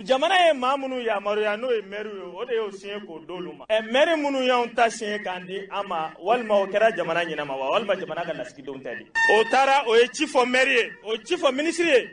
jamana ye maa minnu yamaruya, n'o ye maire ye, o de y'o signé k'o d'olu ma. Maire minnu y'anw ta signé k'an di an ma, walima o kɛra jamana ɲɛnama wa, walima jamana ka lasigidenw tɛ de? O taara, o ye ci fɔ maire ye, o ci fɔ ministre ye.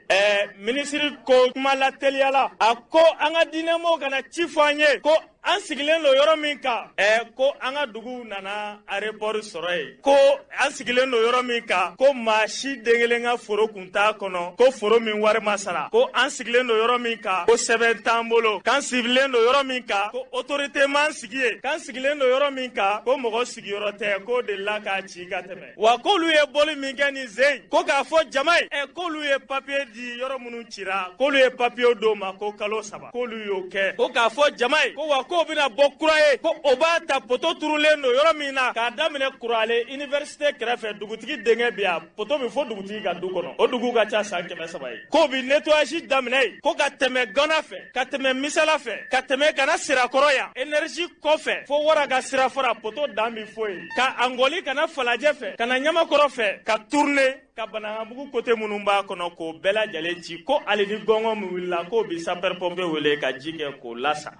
Ministre ko kuma la teliya la, a ko an ka diinɛmɔgɔw kana ci fɔ an ye ko an sigilen don yɔrɔ min kan, ko an ka dugu nana aéroport sɔrɔ yen, ko an sigilen don yɔrɔ min kan, ko maa si den kelen ka foro kun t'a kɔnɔ, ko foro min wari ma sara, ko an sigilen don yɔrɔ min kan, ko sɛbɛn t'an bolo, k'an sigilen don yɔrɔ min kan, ko autorité m'an sigi yen, k'an sigilen don yɔrɔ min kan, ko mɔgɔ sigiyɔrɔ tɛ, k'o delila k'a ci ka tɛmɛ. Wa k'olu ye bɔli min kɛ nin sen, ko k'a fɔ jama ye, k'olu ye papier di yɔrɔ minnu cira, k'olu ye papier d'o ma ko kalo 3, k'olu y'o kɛ, ko k'a fɔ jama ye ko wa k'o bɛna bɔ kura ye, ko o b'a ta poto turulen don yɔrɔ min na, k'a daminɛ Kurale université kɛrɛfɛ, dugutigi denkɛ bɛ yan, poto bɛ fo dugutigi ka du kɔnɔ, o dugu ka ca san 300 ye, k'o bɛ nettoyage daminɛ yen, ko ka tɛmɛ Gana fɛ, ka tɛmɛ Misala fɛ, ka tɛmɛ ka na Sirakɔrɔ yan, énergie kɔfɛ fo Wara ka sira fara, poto dan bɛ fo yen, ka Angɔli ka na Falajɛ fɛ, ka na Ɲamakɔrɔ fɛ, ka tourner ka Banankabugu côté minnu b'a kɔnɔ, k'o bɛɛ lajɛlen ci, ko hali ni gɔngɔn min wulila, k'o bi sapeur pompier wele ka ji kɛ k'o lasa.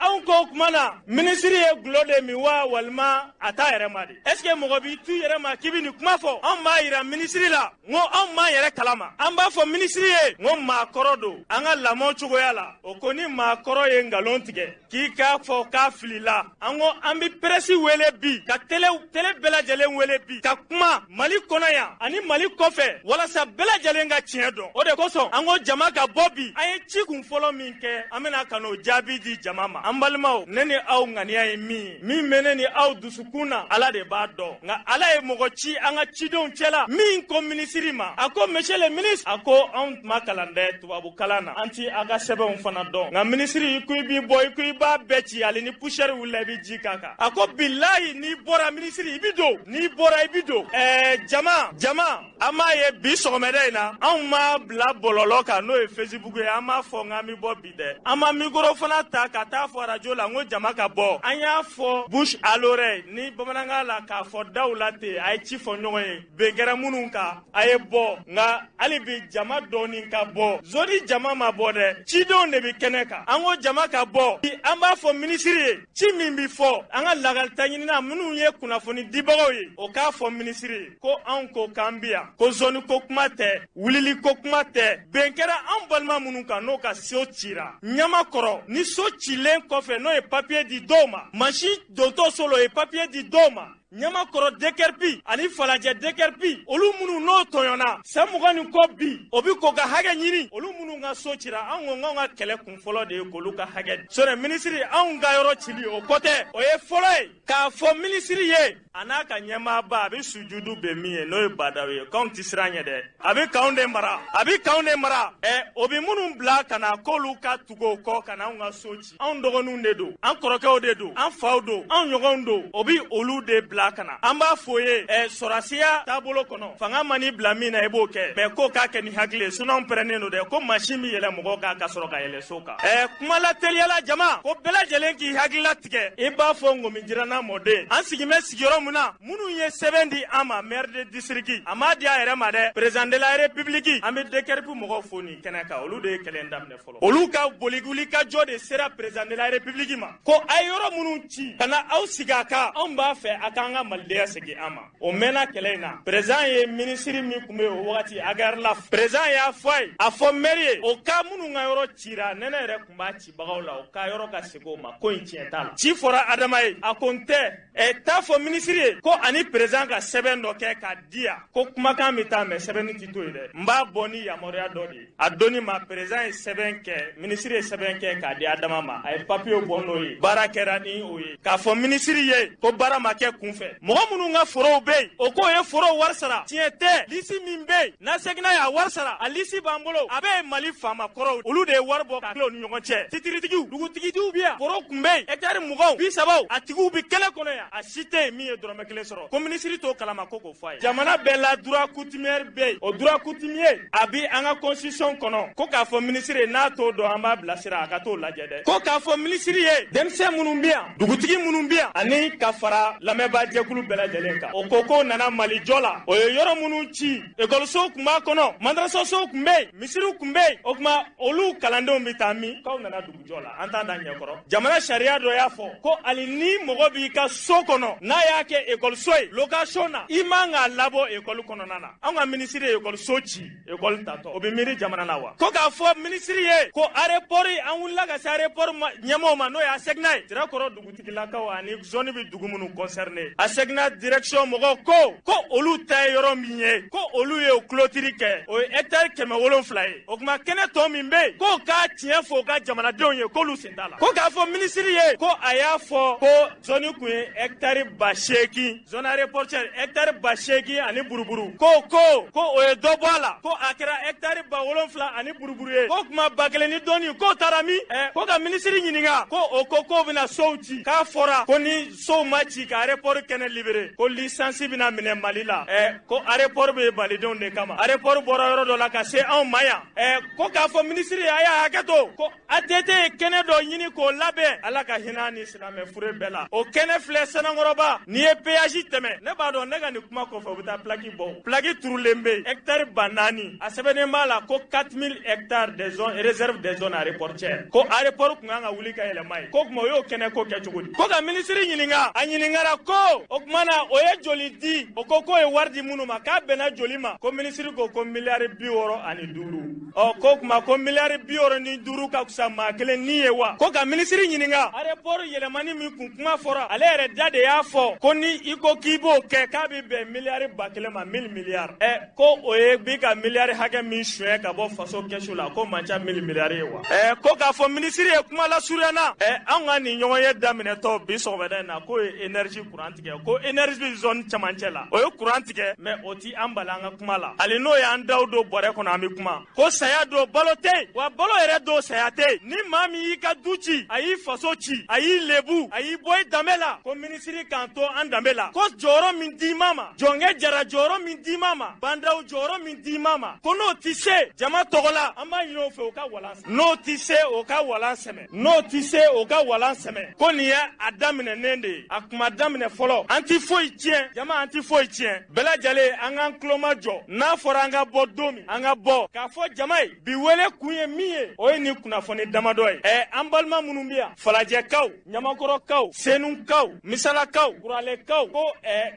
Anw ko o tuma na, minisiri ye gulɔ de min wa, walima a t'a yɛrɛ ma de? Est ce que mɔgɔ b'i tu yɛrɛ ma k'i bɛ nin kuma fɔ? Anw b'a yira minisiri la n ko anw m'an yɛrɛ kalama. An b'a fɔ minisiri ye n ko maakɔrɔ don, an ka lamɔ cogoya la, o ko ni maakɔrɔ ye nkalon tigɛ, k'i k'a fɔ k'a filila. An ko an bɛ presse wele bi, ka télé bɛɛ lajɛlen wele bi, ka kuma Mali kɔnɔ yan ani Mali kɔfɛ, walasa bɛɛ lajɛlen ka tiɲɛ dɔn. O de kosɔn an ko jama ka bɔ bi. An ye ci kun fɔlɔ min kɛ, an bɛna ka n'o jaabi di jama ma. An balimaw, ne ni aw ŋaniya ye min ye, min bɛ ne ni aw dusukun na, Ala de b'a dɔn. Nka Ala ye mɔgɔ ci an ka cidenw cɛla min ko minisiri ma, a ko monsieur le ministre, a ko anw tun ma kalan dɛ tubabu kalan na, an ti a ka sɛbɛnw fana dɔn, nka minisiri, i ko i b'i bɔ, i ko i b'a bɛɛ ci, hali ni poussière wulila i bɛ ji k'a kan. A ko bilayi, n'i bɔra minisiri, i bɛ don, n'i bɔra i bɛ don. Jama, an b'a ye bi sɔgɔmada in na, anw m'a bila bɔlɔlɔ kan, n'o ye Facebook ye, an m'a fɔ k'an bɛ bɔ bi dɛ. An ma micro fana ta ka taa fɔ radio la n ko jama ka bɔ. An y'a fɔ bouche à l'oreille ni bamanankan la, k'a fɔ daw la ten, a ye ci fɔ ɲɔgɔn ye, bɛn kɛra minnu kan, a ye bɔ. Nka hali bi jama dɔɔni ka bɔ, zone jama ma bɔ dɛ, cidenw de bɛ kɛnɛ kan. An ko jama ka bɔ, an b'a fɔ minisiri ye, ci min bɛ fɔ an ka lakalita ɲinina minnu ye kunnafoni dibagaw ye, o k'a fɔ minisiri ye ko anw ko k'an bi yan, ko zone ko kuma tɛ, wulili ko kuma tɛ, bɛn kɛra anw balima minnu kan, n'o ka so cira Ɲamakɔrɔ, ni so cilen kɔfɛ, n'o ye papier di dɔw ma, mansin dontɔ so la, o ye papier di dɔw ma, Ɲamakɔrɔ déguerpi ani Falajɛ déguerpi, olu minnu n'o tɔɲɔna san 20 ni kɔ bi, o bi k'o ka hakɛ ɲini, olu minnu ka so cira, anw ko k'anw ka kɛlɛ kun fɔlɔ de ye k'olu ka hakɛ sɔrɔ. Minisiri, anw ka yɔrɔ cili o kɔ tɛ, o ye fɔlɔ ye k'a fɔ minisiri ye, a n'a ka ɲɛmaaba, a bɛ sujudu bɛn min ye, n'o ye Badaw ye, k'anw tɛ siran ɲɛ dɛ, a bɛ k'anw de mara, a bɛ k'anw de mara. O bɛ minnu bila ka na k'olu ka tugu o kɔ ka na anw ka so ci, anw dɔgɔninw de don, an kɔrɔkɛw de don, an faw don, anw ɲɔgɔnw don, o bɛ olu de bila ka na. An b'a fɔ ye, sɔrɔsiya taabolo kɔnɔ, fanga man'i bila min na, i b'o kɛ, mais k'o k'a kɛ ni hakili ye, sinon pɛrɛnnen don dɛ, ko mansin bɛ yɛlɛ mɔgɔw kan ka sɔrɔ ka yɛlɛ so kan. Kuma la teliyala jama, ko bɛɛ lajɛlen k'i hakili latigɛ, i b'a fɔ ŋomi jiranna mɔden, an sigin bɛ sigiyɔrɔ min na, minnu ye sɛbɛn di an ma, maire de district, a m'a di a yɛrɛ ma dɛ, président de la république, an bɛ déguerpi mɔgɔw fo nin kɛnɛ kan, olu de ye kɛlɛ daminɛ fɔlɔ, olu ka bolikuli ka jɔ de sera président de la république ma, ko a ye yɔrɔ minnu ci ka na aw sigi a kan, anw b'a fɛ a k'an ka malidenya segin an ma. O mɛnna kɛlɛ in na, président ye minisiri min tun bɛ yen o wagati, Aguer Laf, président y'a fɔ a ye, a fɔ maire ye, o ka minnu ka yɔrɔ cira, nɛnɛ yɛrɛ tun b'a cibagaw la, o ka yɔrɔ ka segin o ma, ko in tiɲɛ t'a la. Ci fɔra Adama ye, a ko n tɛ t'a fɔ minisiri ye ko ani président ka sɛbɛn dɔ kɛ k'a di yan, ko kumakan bɛ taa, mais sɛbɛnni tɛ to yen dɛ, n b'a bɔ ni yamaruya dɔ de ye. A donni ma, président ye sɛbɛn kɛ, minisiri ye sɛbɛn kɛ k'a di Adama ma, a ye papiye bɔ n'o ye, baara kɛra ni o ye, k'a fɔ minisiri ye ko baara ma kɛ kunfɛ. fɛ. Mɔgɔ minnu ka forow bɛ yen, o k'o ye forow wari sara. Tiɲɛ tɛ, lisi min bɛ yen n'ASECNA y'a wari sara, a lisi b'an bolo. A bɛ Mali faama kɔrɔw, olu de ye wari bɔ ka tila u ni ɲɔgɔn cɛ. Titiritigiw, dugutigiw bɛ yan, foro tun bɛ yen, hɛkitari 20, 30, a tigiw bɛ kɛnɛ kɔnɔ yan, a si tɛ yen min ye dɔrɔmɛ kelen sɔrɔ. Ko minisiri t'o kalama, ko k'o fɔ a ye. Jamana bɛɛ la droit coutumier bɛ yen, o droit coutumier a bi an ka constitution kɔnɔ. Ko k'a fɔ minisiri ye, n'a t'o dɔn, an b'a bilasira a ka t'o lajɛ dɛ. Ko k'a fɔ minisiri ye, denmisɛn minnu bɛ yan, dugutigi minnu bɛ yan, ani ka fara lamɛnbaajɛkulu bɛɛ lajɛlen kan, o ko k'o nana Mali jɔ la. O ye yɔrɔ minnu ci, ekɔlisow tun b'a kɔnɔ, madrasasow tun bɛ yen, misiriw tun bɛ yen. O tuma olu kalandenw bɛ taa min? K'aw nana dugujɔ la, an t'a da ɲɛkɔrɔ. Jamana sariya dɔ y'a fɔ ko hali ni mɔgɔ b'i ka so kɔnɔ, n'a y'a kɛ ekɔliso ye location na, i man k'a labɔ ekɔli kɔnɔna na. An ka minisiri ye ekɔliso ci ekɔli tatɔ, o bɛ miiri jamana na wa? Ko k'a fɔ minisiri ye ko aéroport, an wulila ka se aéroport ɲɛmɔgɔw ma, n'o ye ASECNA ye, Sirakɔrɔ dugutigilakaw ani zone bɛ dugu minnu concerné, ASECNA direction mɔgɔw ko olu ta ye yɔrɔ min ye, ko olu ye clôture kɛ, o ye hectare 700 ye. O tuma kɛnɛ tɔ min bɛ yen, k'o k'a tiɲɛ fɔ u ka jamanadenw ye, k'olu sen t'a la. Ko k'a fɔ minisiri ye ko a y'a fɔ ko zone kun ye hectare 8000, zone aéroportuaire hectare 8000 ani buruburu, ko o ye dɔ bɔ a la, ko a kɛra hectare 7000 ani buruburu ye. Ko kuma 1000 ni dɔɔni, k'o taara min? Ko ka minisiri ɲininka, ko o ko k'o bɛna sow ci, k'a fɔra ko ni sow ma ci ka aéroport kɛnɛ libéré, ko licence bɛna minɛ Mali la. Ko aéroport bɛ malidenw de kama, aéroport bɔra yɔrɔ dɔ la ka se anw ma yan. Ko k'a fɔ minisiri a y'a hakɛ to, ko ATT ye kɛnɛ dɔ ɲini k'o labɛn, Ala ka hinɛ ni silamɛ fure bɛɛ la. O kɛnɛ filɛ Sanankɔrɔba, n'i ye péage tɛmɛ, ne b'a dɔn ne ka nin kuma kɔfɛ u bɛ taa plaque bɔ, plaque turulen bɛ yen, hectare 4000, a sɛbɛnnen b'a la ko 4000 hectares des zones réserve des zones aéroportuaires, ko aéroport tun kan ka wuli ka yɛlɛma ye. Ko tuma o y'o kɛnɛ ko kɛ cogo di? Ko ka minisiri ɲininka, a ɲininkara ko o tuma na o ye joli di? O ko k'o ye wari di minnu ma, k'a bɛnna joli ma? Ko minisiri ko ko miliyari 65. Ɔ ko tuma ko miliyari 65 ka fisa maa kelen ni ye wa? Ko ka minisiri ɲininka, aéroport yɛlɛmani min kun kuma fɔra, ale yɛrɛ da de y'a fɔ ko ni i ko k'i b'o kɛ, k'a bɛ bɛn miliyari 1000 ma, 1000 miliyari. Ko o ye bi ka miliyari hakɛ min suɲɛ ka bɔ faso kɛsu la, ko man ca 1000 miliyari ye wa? Ko k'a fɔ minisiri ye kuma lasurunya na, anw ka nin ɲɔgɔn ye daminɛtɔ bi sɔgɔmada in na, k'o ye énergie courant tigɛ, ko énergie zone cɛmancɛ la, o ye courant tigɛ, mais o ti an bali an ka kuma la. Hali n'o y'an daw don bɔrɛ kɔnɔ, an bɛ kuma. Ko saya don balo tɛ yen, wa balo yɛrɛ don saya tɛ yen. Ni maa min y'i ka du ci, a y'i faso ci, a y'i lebu, a y'i bɔ i danbe la, ko minisiri k'an to an danbe la. Ko jɔyɔrɔ min d'i ma, jɔnkɛ jara jɔyɔrɔ min d'i ma, bandaw jɔyɔrɔ min d'i ma, ko n'o ti se jama tɔgɔ la, an b'a ɲini o fɛ o ka walan, n'o ti se o ka walan sɛmɛ, n'o ti se o ka walan sɛmɛ. Ko nin ye a daminɛnen de ye, a kuma daminɛ fɔlɔ. An ti foyi tiɲɛ jama, an ti foyi tiɲɛ. Bɛɛ lajɛlen an k'an tuloma jɔ, n'a fɔra an ka bɔ don min, an ka bɔ k'a fɔ jama ye. Bi wele kun ye min ye, o ye nin kunnafoni damadɔ ye. An balima minnu bɛ yan, Falajɛkaw, Ɲamakɔrɔkaw, Senukaw, Misalakaw, Kuralekaw, ko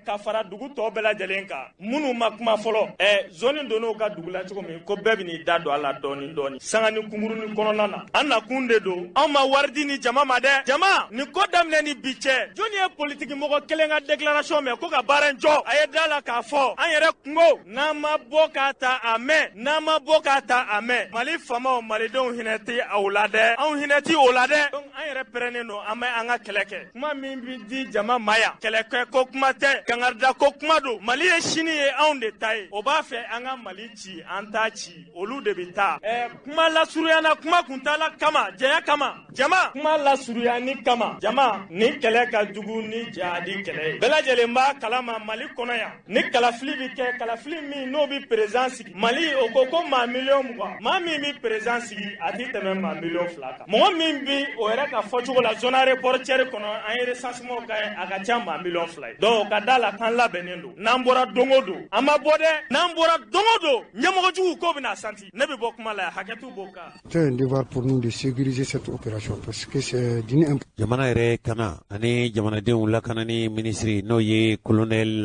ka fara dugu tɔ bɛɛ lajɛlen kan, minnu ma kuma fɔlɔ, zone donn'u ka dugu la cogo min, ko bɛɛ bɛn'i da don a la dɔɔni dɔɔni, sanga ni kunkurunin kɔnɔna na. An nakun de don, anw ma wari di ni jama ma dɛ. Jama, nin ko daminɛ ni bi cɛ, jɔnni ye politiki mɔgɔ kelen ka déclaration mɛn ko ka baara in jɔ? A ye da la k'a fɔ an yɛrɛ kungo, n'an ma bɔ k'a ta a mɛn, n'an ma bɔ k'a ta a mɛn, Mali faamaw, malidenw hinɛ tɛ aw la dɛ, anw hinɛ tɛ o la dɛ. Donc an yɛrɛ pɛrɛnnen don, an bɛ an ka kɛlɛ kɛ. Kuma min bɛ di jama ma yan, kɛlɛkɛ ko kuma tɛ, kangarida ko kuma don. Mali ye sini ye anw de ta ye, o b'a fɛ an ka Mali ci, an t'a ci, olu de bɛ taa. Kuma lasurunyana, kuma kuntaala kama, janya kama, jama, kuma lasurunyani kama, jama, nin kɛlɛ ka jugu ni jihadi kɛlɛ ye. Bɛɛ lajɛlen b'a kalama Mali kɔnɔ yan, ni kalafili bɛ kɛ, kalafili min n'o bɛ président sigi Mali, o ko ko maa 20 miliyɔn, maa min bɛ président sigi, a tɛ tɛmɛ maa 2 miliyɔn kan. Mɔgɔ min bi o yɛrɛ ka fɔcogo la, zone aéroportuaire kɔnɔ, an ye recensement kɛ, a ka ca maa 2 miliyɔn ye. Donc ka da la k'an labɛnnen don, n'an bɔra don o don, an ma bɔ dɛ, n'an bɔra don o don, ɲɛmɔgɔjugu k'o bɛna santi. Ne bɛ bɔ kuma la, hakɛtu b'o kan. C'est un devoir pour nous de sécuriser cette opération parce que c'est d'une Jamana yɛrɛ kana ani jamanadenw lakanani minisiri, n'o ye colonel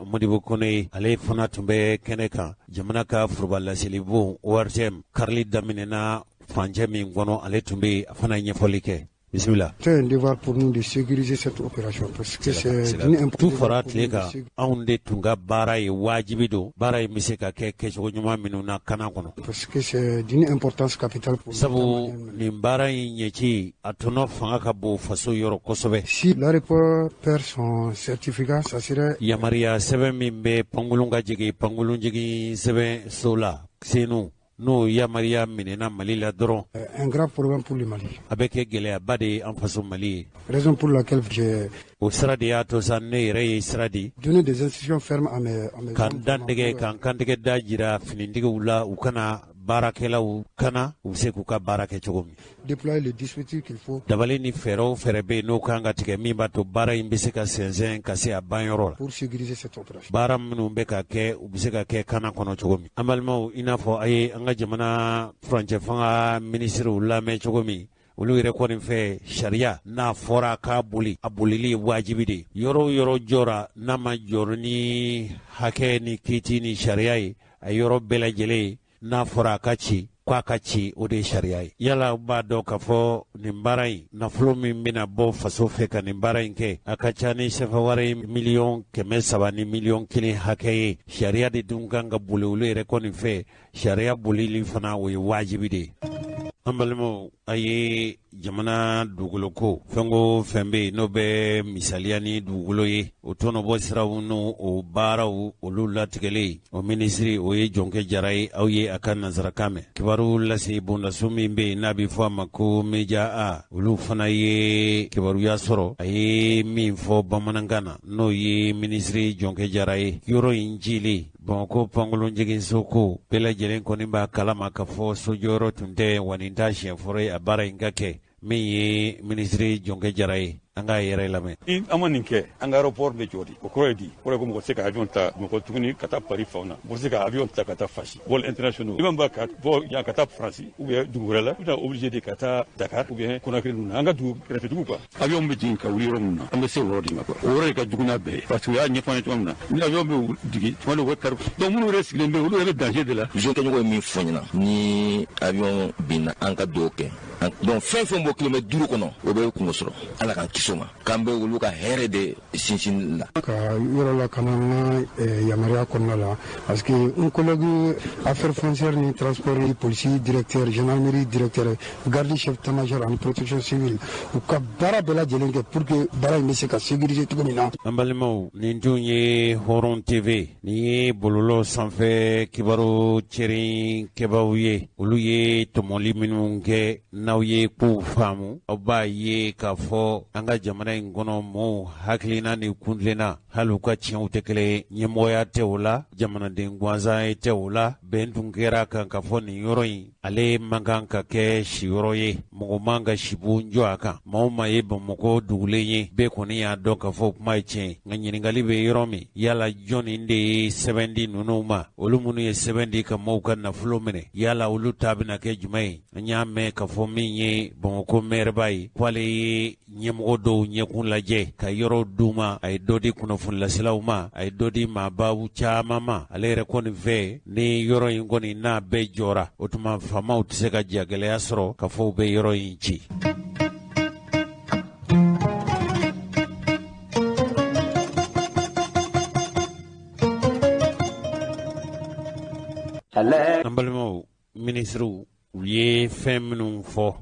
Modibo Kone ye, ale fana tun bɛ kɛnɛ kan. Jamana ka foroba laselibon ORTM karili daminɛna furancɛ min kɔnɔ, ale tun bɛ, a fana ye ɲɛfɔli kɛ. Bisimila. C'est un devoir pour nous de sécuriser cette opération parce que c'est d'une Tu fara tile kan, anw de tun ka baara ye, wajibi don, baara in bɛ se ka kɛ kɛcogo ɲuman minnu na kana kɔnɔ. Parce que c'est d'une importance capitale pour Sabu nin baara in ɲɛci, a tɔnɔ fanga ka bon faso yɔrɔ kosɛbɛ. Si l'aéroport perd son certificat, ça serait Yamaruya sɛbɛn min bɛ pankurun ka jigin pankurun jigin sɛbɛn so la Senu, n'o yamaruya minɛna Mali la dɔrɔn, un grave problème pour le Mali. a bɛ kɛ gɛlɛyaba de ye an faso Mali ye. Raison pour laquelle j'ai O sira de y'a to sa, ne yɛrɛ ye sira di donné des instructions fermes à mes ka n dantigɛ, ka n kantigɛ da jira finitigiw la, u kana baarakɛlaw kana, u bɛ se k'u ka baara kɛ cogo min. Déployer le dispositif qu'il faut Dabali ni fɛɛrɛ o fɛɛrɛ bɛ yen, n'o kan ka tigɛ, min b'a to baara in bɛ se ka sɛnsɛn ka se a banyɔrɔ la pour sécuriser cette opération. Baara minnu bɛ ka kɛ, u bɛ se ka kɛ kana kɔnɔ cogo min. An balimaw, i n'a fɔ a ye an ka jamana furancɛ fanga minisiriw lamɛn cogo min, olu yɛrɛ kɔni fɛ, sariya n'a fɔra k'a boli, a bolili ye wajibi de ye. Yɔrɔ o yɔrɔ jɔra, n'a ma jɔrɔ ni hakɛ ni kiiti ni sariya ye, a yɔrɔ bɛɛ lajɛlen, n'a fɔra a ka ci, k'a ka ci, o de ye sariya ye. Yala b'a dɔn k'a fɔ nin baara in nafolo min bɛna bɔ faso fɛ ka nin baara in kɛ, a ka ca ni sefa wari miliyɔn 300 ni miliyɔn 1 hakɛ ye. Sariya de dun kan ka boli. Olu yɛrɛ kɔni fɛ, sariya bolili fana, o ye wajibi de ye. An balimaw, a ye jamana dugukolo fɛn o fɛn bɛ yen, n'o bɛ misaliya ni dugukolo ye, o tɔnɔbɔ siraw n'o o baaraw, olu latigɛlen, o minisiri, o ye Jɔnkɛ Jara ye. Aw ye a ka nansarakan mɛn. Kibaru lase bondaso min bɛ yen, n'a bɛ fɔ a ma ko Media A, olu fana ye kibaruya sɔrɔ. A ye min fɔ bamanankan na, n'o ye minisiri Jɔnkɛ Jara ye, yɔrɔ in cilen Bamakɔ pankurun jiginso ko, bɛɛ lajɛlen kɔni b'a kalama ka fɔ sojɔyɔrɔ tun tɛ wa. Nin t'a siɲɛ fɔlɔ ye a baara in ka kɛ. Min ye minisiri Jɔnkɛ Jara ye, an k'a yɛrɛ lamɛn. Ni an ma nin kɛ, an ka aéroport bɛ jɔ di? O kɔrɔ ye di? O kɔrɔ ye ko mɔgɔ tɛ se ka avion ta Bamakɔ tuguni ka taa Paris fanw na, mɔgɔ tɛ se ka avion ta ka taa Fasi, vol internationaux. I b'a ka bɔ yan ka taa Faransi ou bien dugu wɛrɛ la, i bɛ obligé de ka taa Dakar ou bien Conakry ninnu na, an ka dugu kɛrɛfɛ dugu quoi. Avion bɛ jigin ka wuli yɔrɔ min na, an bɛ se o yɔrɔ de ma quoi. O yɔrɔ de ka jugu n'a bɛɛ ye, parce que u y'a ɲɛfɔ an ye cogo min na, ni avion bɛ jigin tuma dɔw, u bɛ kari, donc minnu yɛrɛ sigilen bɛ, olu yɛrɛ bɛ danger de la. Kɛɲɔgɔn ye min fɔ ɲɛna, ni avion binna, an ka dugawu kɛ. Donc fɛn fɛn bɔ kilomɛtiri 5 kɔnɔ, o bɛ kungo sɔrɔ. Ala k'an kisi o ma, k'an bɛ olu ka hɛrɛ de sinsin la. Ka yɔrɔ la kana n ka yamaruya kɔnɔna la, parce que n collègue affaires foncières ni transport ni polisi directeur, gendarmerie directeur, garde chef d'état-major ani protection civile, u ka baara bɛɛ lajɛlen kɛ pour que baara in bɛ se ka sécuriser cogo min na. An balimaw, nin tun ye Hɔrɔn TV, nin ye bɔlɔlɔ sanfɛ kibaru cɛrin kɛbaw ye. Olu ye tɔmɔli minnu kɛ, n'aw ye kow faamu, aw b'a ye k'a fɔ an ka jamana in kɔnɔ, mɔɔw hakilina ni kuntilenna, hali u ka tiɲɛw tɛ kelen. Ɲɛmɔgɔya tɛ o la, jamanaden gansan ye tɛ o la. Bɛn tun kɛra kan k'a fɔ nin yɔrɔ in, ale man kan ka kɛ siyɔrɔ ye, mɔgɔ man ka sibon jɔ a kan. Maa o maa ye Bamakɔ dugulen ye, bɛɛ kɔni y'a dɔn k'a fɔ kuma ye tiɲɛ. Nka ɲininkali bɛ yɔrɔ min, yala jɔnni de ye sɛbɛn di ninnu ma? Olu minnu ye sɛbɛn di ka maaw ka nafolo minɛ, yala olu ta bɛna kɛ jumɛn ye? An y'a mɛn k'a fɔ min ye Bamakɔ mɛrɛba ye, k'ale ye ɲɛmɔgɔ dɔw ɲɛkun lajɛ ka yɔrɔ d'u ma. A ye dɔ di kunnafonilaselaw ma, a ye dɔ di maabaw caman ma. Ale yɛrɛ kɔni fɛ, ni yɔrɔ in kɔni n'a bɛɛ jɔra, o tuma faamaw tɛ se ka jagɛlɛya sɔrɔ ka fɔ u bɛ yɔrɔ in ci. An balimaw, minisiriw, u ye fɛn minnu fɔ,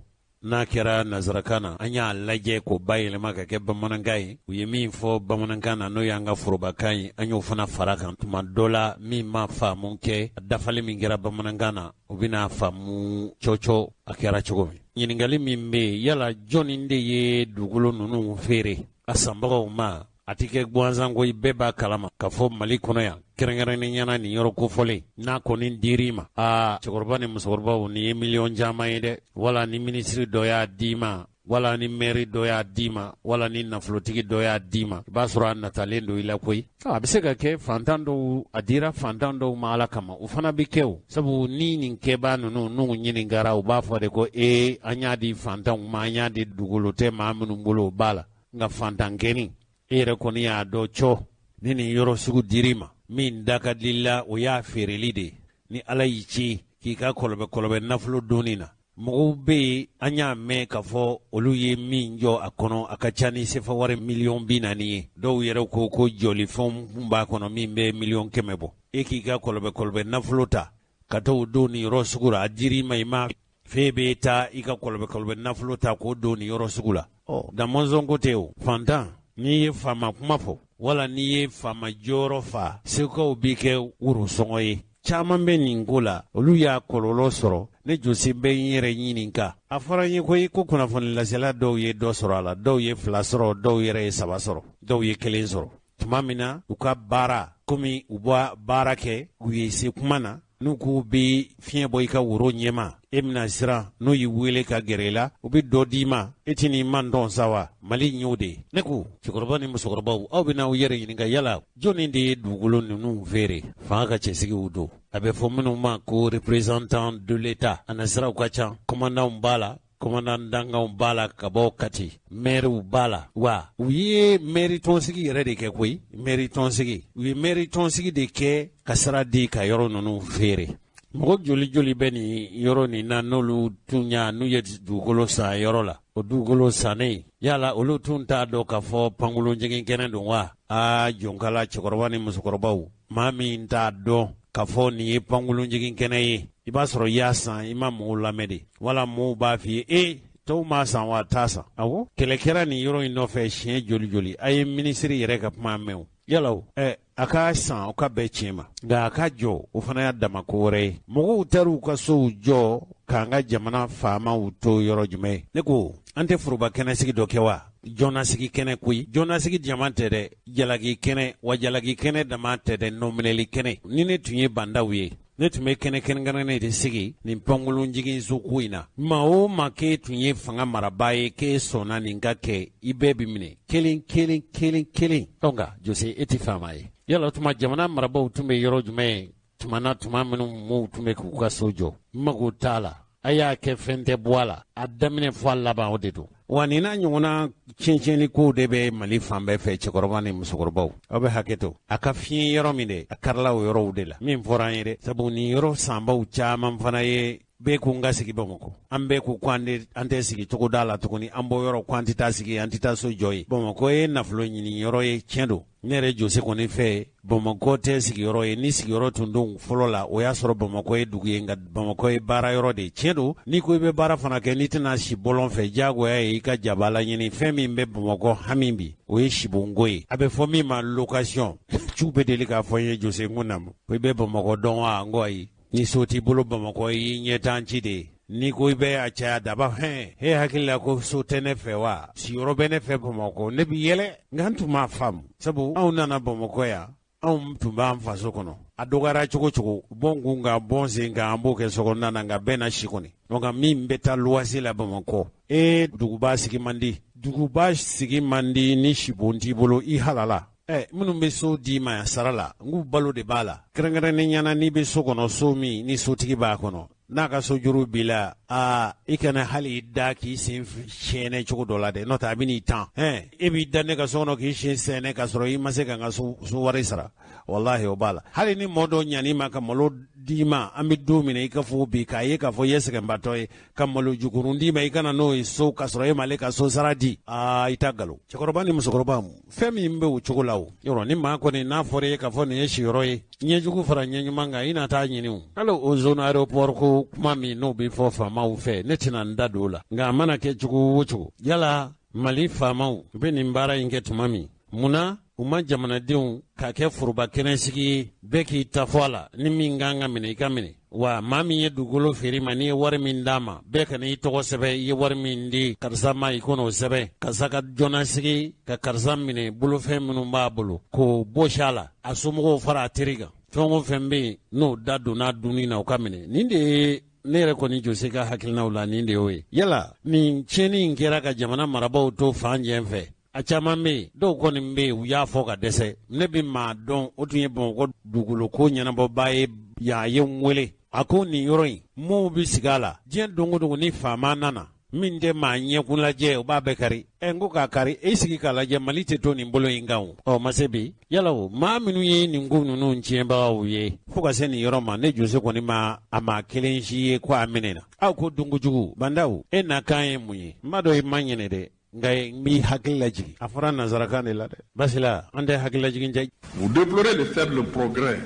n'a kɛra nansarakan na, an y'a lajɛ k'o bayɛlɛma ka kɛ bamanankan ye. U ye min fɔ bamanankan na, n'o y'an ka forobakan ye, an y'o fana fara kan. Tuma dɔ la, min ma faamu kɛ, a dafali min kɛra bamanankan na, u bɛna faamu cɔcɔ a kɛra cogo min. Ɲininkali min bɛ yen, yala jɔnni de ye dugukolo ninnu feere a sanbagaw ma? A tɛ kɛ gansan koyi, bɛɛ b'a kalama k'a fɔ Mali kɔnɔ yan, kɛrɛnkɛrɛnnen ɲɛna, nin yɔrɔ kofɔlen n'a kɔni dir'i ma, aa, cɛkɔrɔba ni musokɔrɔbaw, nin ye miliyɔn caman ye dɛ. Wala ni minisiri dɔ y'a d'i ma, wala ni mɛri dɔ y'a d'i ma, wala ni nafolotigi dɔ y'a d'i ma, i b'a sɔrɔ a natalen don i la koyi. A bɛ se ka kɛ fantan dɔw, a dira fantan dɔw ma Ala kama, o fana bɛ kɛ o. Sabu ni nin kɛbaa ninnu n'u ɲininkara, u b'a fɔ de ko ee, an y'a di fantanw ma, an y'a di dugukolo tɛ maa minnu bolo, o b'a la. Nka fantankɛni, e yɛrɛ kɔni y'a dɔn cɔ, ni nin yɔrɔ sugu dir'i ma, min da ka di la, o y'a feereli de ye. Ni Ala y'i ci k'i ka kɔlɔbɛ kɔlɔbɛ nafolo donni na. Mɔgɔw bɛ yen, an y'a mɛn k'a fɔ olu ye min jɔ a kɔnɔ, a ka ca ni sefa wari miliyɔn 40 ye. Dɔw yɛrɛ ko ko jɔlifɛnw tun b'a kɔnɔ min bɛ miliyɔn 100 bɔ. E k'i ka kɔlɔbɛ kɔlɔbɛ nafolo ta ka t'o don nin yɔrɔ sugu la, a dir'i ma, i ma fɛn bɛ taa i ka kɔlɔbɛ kɔlɔbɛ nafolo ta k'o don nin yɔrɔ sugu la. Ɔ, da mɔnzɔn ko tɛ o. Fantan, n'i ye faama kuma fɔ wala n'i ye faama jɔyɔrɔ fa, segukaw b'i kɛ worosɔngɔ ye. Caman bɛ nin ko la, olu y'a kɔlɔlɔ sɔrɔ. Ne Jose bɛ n yɛrɛ ɲininka. A fɔra n ye ko i ko kunnafoni lasela dɔw ye dɔ sɔrɔ a la, dɔw ye fila sɔrɔ, dɔw yɛrɛ ye saba sɔrɔ, dɔw ye kelen sɔrɔ. Tuma min na u ka baara, komi u b'a baara kɛ, u ye se kuma na, n'u k'u bɛ fiɲɛ bɔ i ka woro ɲɛma, e bɛna siran. N'u y'i wele ka gɛrɛ i la, u bɛ dɔ d'i ma, e tɛn'i mantɔn sa wa? Mali y'o de ye. Ne ko cɛkɔrɔba ni musokɔrɔbaw, aw bɛna aw yɛrɛ ɲininka, yala jɔnni de ye dugukolo ninnu feere? Fanga ka cɛsigiw don, a bɛ fɔ minnu ma ko représentant de l'État. A nasiraw ka ca, kɔmandanw b'a la, kɔmandan dankanw b'a la, ka bɔ Kati, mɛriw b'a la. Wa u ye mɛri tɔnsigi yɛrɛ de kɛ koyi, mɛri tɔnsigi. U ye mɛri tɔnsigi de kɛ ka sira di ka yɔrɔ ninnu feere. Mɔgɔ joli joli bɛ nin yɔrɔ nin na n'olu tun y'a n'u ye dugukolo san yɔrɔ la? O dugukolo sannen, yala olu tun t'a dɔn k'a fɔ pankurunjigin kɛnɛ don wa? Aa, jɔnkala, cɛkɔrɔba ni musokɔrɔbaw, maa min t'a dɔn k'a fɔ nin ye pankurunjigin kɛnɛ ye, i b'a sɔrɔ i y'a san, i ma mɔgɔw lamɛn de, wala mɔgɔw b'a f'i ye e tɔw m'a san wa, t'a san. Awɔ, kɛlɛ kɛra nin yɔrɔ in nɔfɛ siɲɛ joli joli. A ye minisiri yɛrɛ ka kuma mɛn o. Yala o, ɛ a ka san, o ka bɛn tiɲɛ ma, nka a ka jɔ, o fana y'a dama ko wɛrɛ ye. Mɔgɔw taar'u ka sow jɔ k'an ka jamana faamaw to yɔrɔ jumɛn? Ne ko an tɛ foroba kɛnɛsigi dɔ kɛ wa? Jɔnnasigi kɛnɛ koyi. Jɔnnasigi jama tɛ dɛ, jalaki kɛnɛ wa. Jalaki kɛnɛ dama tɛ dɛ, nɔminɛli kɛnɛ. Ni ne tun ye Ba Ndaw ye, ne tun bɛ kɛnɛ kɛrɛnkɛrɛnnen de sigi nin pankurunjiginso ko in na. Maa o maa k'e tun ye fanga marabaa ye, k'e sɔnna nin ka kɛ, i bɛɛ bi minɛ kelen kelen kelen kelen. Ɔ, nka Jose, e tɛ faama ye. Yala o tuma jamana marabaaw tun bɛ yɔrɔ jumɛn tuma na, tuma minnu mɔɔw tun bɛ k'u ka so jɔ? N mago t'a la, a y'a kɛ fɛn tɛ bɔ a la, a daminɛ fɔ a laban, o de don wa. Nin n'a ɲɔgɔnna tiɲɛtiɲɛni kow de bɛ Mali fan bɛɛ fɛ. Cɛkɔrɔba ni musokɔrɔbaw, aw bɛ hakɛ to, a ka fiɲɛ yɔrɔ min dɛ, a karila o yɔrɔw de la min fɔra an ye dɛ, sabu nin yɔrɔ sanbaw caman fana ye. Bɛɛ ko n ka sigi Bamakɔ, an bɛɛ ko ko an tɛ sigi togoda la tuguni, an bɔ yɔrɔ ko an tɛ taa sigi, an tɛ taa so jɔ ye. Bamakɔ ye nafolo ɲini yɔrɔ ye, tiɲɛ don. Ne yɛrɛ Jose kɔni fɛ, Bamakɔ tɛ sigiyɔrɔ ye. Ni sigiyɔrɔ tun don fɔlɔ la, o y'a sɔrɔ Bamakɔ ye dugu ye, nka Bamakɔ ye baara yɔrɔ de ye. Tiɲɛ don, n'i ko i bɛ baara fana kɛ, n'i tɛna si bɔlɔn fɛ, diyagoya ye i ka jabala ɲini. Fɛn min bɛ Bamakɔ hami bi, o ye sibonko ye, a bɛ fɔ min ma location. Ciw bɛ deli k'a fɔ n ye, Jose, n ko naamu. Ko i bɛ Bamakɔ dɔn wa? N ko ayi. Ni so t'i bolo Bamakɔ, i y'i ɲɛtan ci de ye. N'i ko i bɛ a caya daba, hɛn, e hakili la ko so tɛ ne fɛ wa? Sigiyɔrɔ bɛ ne fɛ Bamakɔ. Ne bɛ yɛlɛ, nka n tun m'a faamu, sabu anw nana Bamakɔ yan, anw tun b'an faso kɔnɔ. A dɔgɔyara cogo cogo, bɔ n kun kan, bɔ n sen kan, an b'o kɛ sokɔnɔna na, nka bɛɛ na si kɔni. Nka min bɛ taa luwase la Bamakɔ, e duguba sigi man di, duguba sigi man di ni sibon t'i bolo, i halala. Ɛ, minnu bɛ so d'i ma sara la, n k'u balo de b'a la. Kɛrɛnkɛrɛnnenya na, n'i bɛ so kɔnɔ, so min ni sotigi b'a kɔnɔ, n'a ka sojuru b'i la, aa, i kana hali i da k'i sen sɛɛnɛ cogo dɔ la dɛ, n'o tɛ a bɛ n'i tan. Hɛn, e b'i da ne ka so kɔnɔ k'i sen sɛɛnɛ k'a sɔrɔ i ma se ka n ka so wari sara. Walahi, o b'a la. Hali ni mɔɔ dɔ ɲan'i ma ka malo d'i ma, an bɛ don min na i ka fɔ bi, k'a ye k'a fɔ i ye sɛgɛnbatɔ ye, ka malo jukurun d'i ma, i ka na n'o ye so k'a sɔrɔ e m'ale ka so sara di, aa, i ta galo. Cɛkɔrɔba ni musokɔrɔba, fɛn min bɛ o cogo la, o yɔrɔ ni maa kɔni n'a fɔra i ye k'a fɔ nin ye siyɔrɔ ye, ɲɛjugu fara ɲɛɲuman kan, i na taa ɲini o. Hali o zone aéroport ko kuma min n'o bɛ fɔ faamaw fɛ, ne tɛna n da don o la, nka a mana kɛ cogo o cogo, yala Mali faamaw u bɛ nin baara in kɛ tuma min, mun na u ma jamanadenw k'a kɛ foroba kɛnɛsigi ye, bɛɛ k'i ta fɔ a la, ni min kan ka minɛ, i ka minɛ? Wa maa min ye dugukolo feere ma, n'i ye wari min d'a ma, bɛɛ kana i tɔgɔ sɛbɛn. I ye wari min di karisa ma, i kan'o sɛbɛn. Karisa ka jɔnnasigi ka karisa minɛ, bolofɛn minnu b'a bolo k'o bɔsi a la, a somɔgɔw fara a teri kan, fɛn o fɛn bɛ yen n'o da donna dunni na, o ka minɛ. Nin de ye ne yɛrɛ kɔni Jose ka hakilinaw la, nin de y'o ye. Yala nin tiɲɛni in kɛra ka jamana marabaaw to fan jɛn fɛ? A caman bɛ yen, dɔw kɔni bɛ yen, u y'a fɔ ka dɛsɛ. Ne bɛ maa dɔn, o tun ye Bamakɔ dugukoloko ɲɛnabɔbaa ye yan, a ye n wele, a ko nin yɔrɔ in, mɔɔw bɛ sigi a la diɲɛ don o don, ni faama nana. Min tɛ maa ɲɛkun lajɛ, o b'a bɛɛ kari. Ɛ, n ko k'a kari, e sigi k'a lajɛ, Mali tɛ to nin bolo in kan o. Ɔ ma se bi yala o maa minnu ye nin ko ninnu tiɲɛbagaw ye fo ka se nin yɔrɔ ma, ne Jose kɔni ma a maa kelen si ye ko a minɛna. Aw ko dunkojugu Bah N'Daw, e nakan ye mun ye? N b'a dɔn i ma ɲinɛ dɛ, nka n b'i hakili lajigin. A fɔra nansarakan de la dɛ, basila an tɛ hakili lajigin cɛ. Vous déplorez le faible progrès.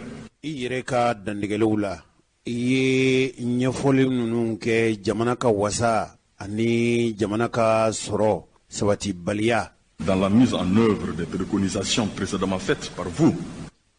I yɛrɛ ka dantigɛliw la, i ye ɲɛfɔli ninnu kɛ jamana ka wasa ani jamana ka sɔrɔ sabatibaliya. Dans la mise en œuvre des préconisations précédemment faites par vous.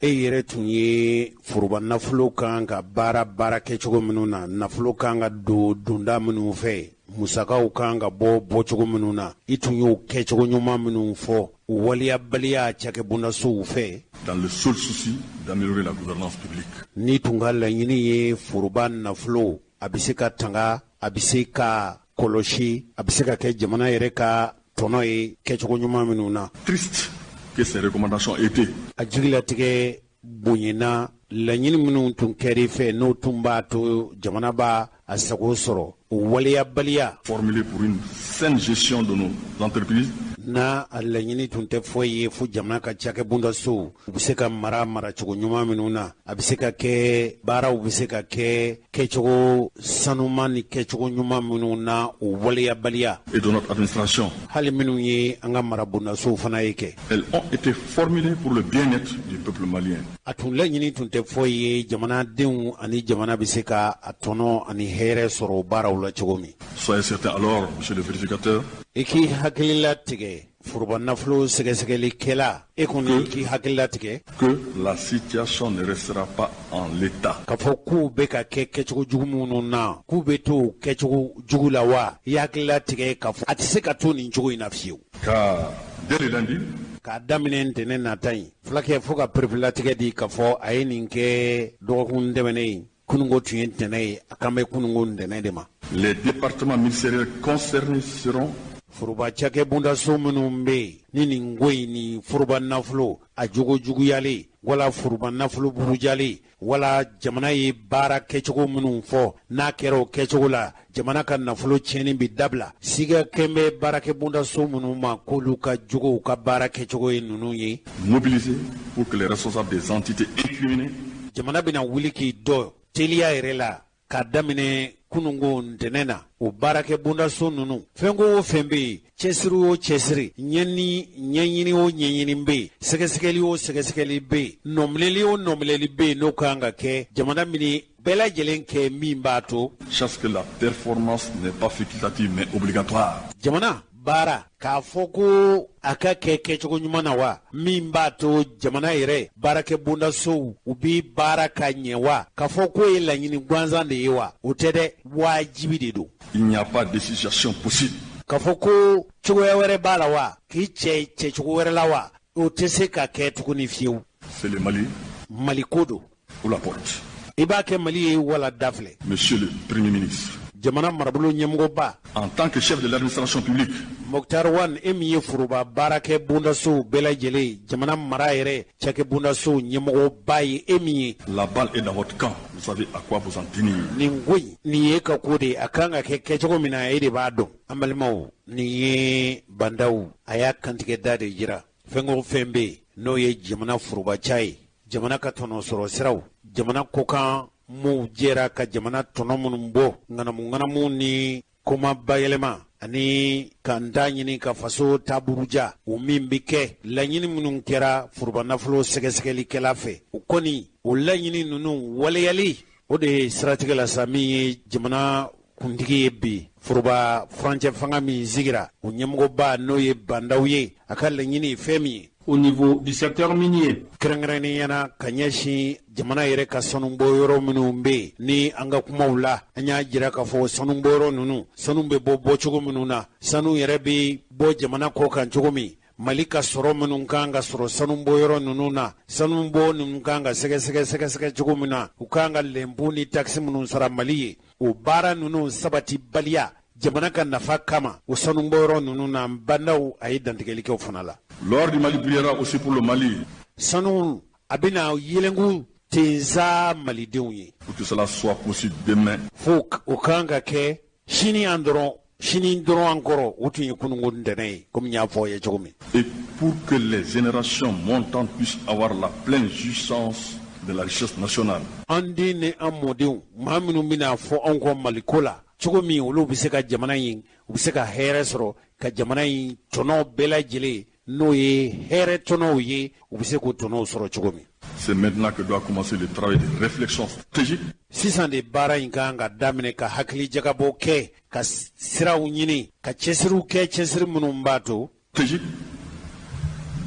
E yɛrɛ tun ye foroba nafolo kan ka baara baara kɛcogo minnu na, nafolo kan ka don donda minnu fɛ, musakaw kan ka bɔ bɔcogo minnu na, i tun y'o kɛcogo ɲuman minnu fɔ, o waleyabaliya cakɛbondasow fɛ. Dans le seul souci d'améliorer la gouvernance publique. N'i tun ka laɲini ye foroba nafolo, a bɛ se ka tanga, a bɛ se ka kɔlɔsi, a bɛ se ka kɛ jamana yɛrɛ ka tɔnɔ ye kɛcogo ɲuman minnu na. Triste que ces recommandations étaient. A jigilatigɛ bonyana laɲini minnu tun kɛra i fɛ, n'o tun b'a to jamana b'a a sago sɔrɔ, o waleyabaliya. Formulées pour une saine gestion de nos entreprises. N'a a laɲini tun tɛ foyi ye fo jamana ka cakɛbondasow u bɛ se ka mara maracogo ɲuman minnu na, a bɛ se ka kɛ baaraw bɛ se ka kɛ kɛcogo sanuman ni kɛcogo ɲuman minnu na, o waleyabaliya. Et de notre administration. Hali minnu ye an ka marabondasow fana ye kɛ. Elles ont été formulées pour le bien-être du peuple malien. A tun laɲini tun tɛ foyi ye jamanadenw ani jamana bɛ se ka a tɔnɔ ani hɛrɛ sɔrɔ o baaraw la cogo min. Soyez certain alors, monsieur le vérificateur. I k'i hakilila tigɛ, foroba nafolo sɛgɛsɛgɛlikɛla, e kɔni k'i hakilila tigɛ. Que la situation ne restera pas en l'état. K'a fɔ k'u bɛ ka kɛ kɛcogo jugu minnu na, k'u bɛ to o kɛcogo jugu la wa, i hakilila tigɛ k'a fɔ a tɛ se ka to nin cogo in na fiyewu. Car dès le lundi. K'a daminɛ ntɛnɛn nata in, fulakɛ fo ka pereperelatigɛ di k'a fɔ a ye nin kɛ dɔgɔkun tɛmɛnen in. Kununko tun ye ntɛnɛn ye, a kan bɛ kununko ntɛnɛn de ma. Les départements ministériels concernés seront. Foroba cakɛbondaso minnu bɛ yen ni nin ko in ni foroba nafolo a jogo juguyalen wala foroba nafolo burujalen wala jamana ye baara kɛcogo minnu fɔ, n'a kɛra o kɛcogo la, jamana ka nafolo tiɲɛni bɛ dabila. Siga kɛn bɛ baarakɛbondaso minnu ma k'olu ka jogow ka baara kɛcogo ye ninnu ye. Mobiliser pour que les responsables des entités incriminées. Jamana bɛna wuli k'i dɔ teliya yɛrɛ la k'a daminɛ kununko ntɛnɛn na, o baarakɛbondaso ninnu, fɛn ko o fɛn bɛ yen, cɛsiri o cɛsiri, ɲɛni ɲɛɲini o ɲɛɲini bɛ yen, sɛgɛsɛgɛli o sɛgɛsɛgɛli bɛ yen, nɔminɛli o nɔminɛli bɛ yen, n'o kan ka kɛ jamana min bɛɛ lajɛlen kɛ min b'a to. Chasse que la performance n'est pas facultative mais obligatoire. Jamana baara k'a fɔ ko a ka kɛ kɛcogo ɲuman na wa, min b'a to jamana yɛrɛ baarakɛbondasow u bi baara ka ɲɛ wa, k'a fɔ k'o ye laɲini gansan de ye wa, o tɛ dɛ, wajibi de don. Il n'y a pas de situation possible. K'a fɔ ko cogoya wɛrɛ b'a la wa, k'i cɛ cɛcogo wɛrɛ la wa, o tɛ se ka kɛ tuguni fiyewu. C'est le Mali. Mali ko don. Ou la porte. I b'a kɛ Mali ye wala da filɛ. Monsieur le Premier ministre. Jamana marabolo ɲɛmɔgɔba. En tant que chef de l'administration publique. Moctar Ouane, e min ye foroba baarakɛ bondasow bɛɛ lajɛlen, jamana mara yɛrɛ cakɛ bondasow ɲɛmɔgɔba ye, e min ye. La balle est dans votre camp. Vous savez à quoi vous en tenir. Nin ko in, nin ye ka ko de ye, a kan ka kɛ kɛcogo min na, e de b'a dɔn. An balimaw, nin ye Bah N'Daw, a y'a kantigɛ da de jira. Fɛn o fɛn bɛ yen, n'o ye jamana forobaca ye, jamana ka tɔnɔ sɔrɔ siraw, jamana kɔkan m'u jɛra ka jamana tɔnɔ minnu bɔ, ŋanamu ŋanamu ni koma bayɛlɛma ani ka n ta ɲini ka faso taburuja, o min bɛ kɛ laɲini minnu kɛra foroba nafolo sɛgɛsɛgɛlikɛla fɛ, o kɔni o laɲini ninnu waleyali, o de ye siratigɛ la sa min ye jamana kuntigi ye bi, foroba furancɛ fanga min sigira, o ɲɛmɔgɔba n'o ye Bah N'Daw ye, a ka laɲini ye fɛn min ye. Au niveau du secteur minier. Kɛrɛnkɛrɛnnenya na ka ɲɛsin jamana yɛrɛ ka sanubɔyɔrɔ minnu bɛ yen, ni an ka kumaw la an y'a jira k'a fɔ sanubɔyɔrɔ ninnu, sanu bɛ bɔ bɔcogo minnu na, sanu yɛrɛ bɛ bɔ jamana kɔ kan cogo min, Mali ka sɔrɔ minnu kan ka sɔrɔ sanubɔyɔrɔ ninnu na, sanubɔ ninnu kan ka sɛgɛsɛgɛ sɛgɛsɛgɛ cogo min na, u kan ka lɛnpo ni takisi minnu sara Mali ye, o baara ninnu sabatibaliya jamana ka nafa kama o sanubɔyɔrɔ ninnu na, Bah N'Daw a ye dantigɛli kɛ o fana la. L'or du Mali brillera aussi pour le Mali. Sanu a bɛna yelenku tensa malidenw ye. Pour que cela soit possible demain. Fo o kan ka kɛ sini yan dɔrɔn. Sini dɔrɔn an kɔrɔ, o tun ye kununko ntɛnɛn ye, komi n y'a fɔ aw ye cogo min. Et pour que les générations montantes puissent avoir la pleine jouissance de la richesse nationale. An den ni an mɔdenw, maa minnu bɛna fɔ anw kɔ Maliko la cogo min, olu bɛ se ka jamana in, u bɛ se ka hɛrɛ sɔrɔ, ka jamana in tɔnɔ bɛɛ lajɛlen, n'o ye hɛrɛ tɔnɔw ye, u bɛ se k'o tɔnɔw sɔrɔ cogo min. C'est maintenant que doit commencer le travail de réflexion stratégique. Sisan de baara in kan ka daminɛ, ka hakili jagabɔ kɛ, ka siraw ɲini, ka cɛsiriw kɛ, cɛsiri minnu b'a to. Stratégique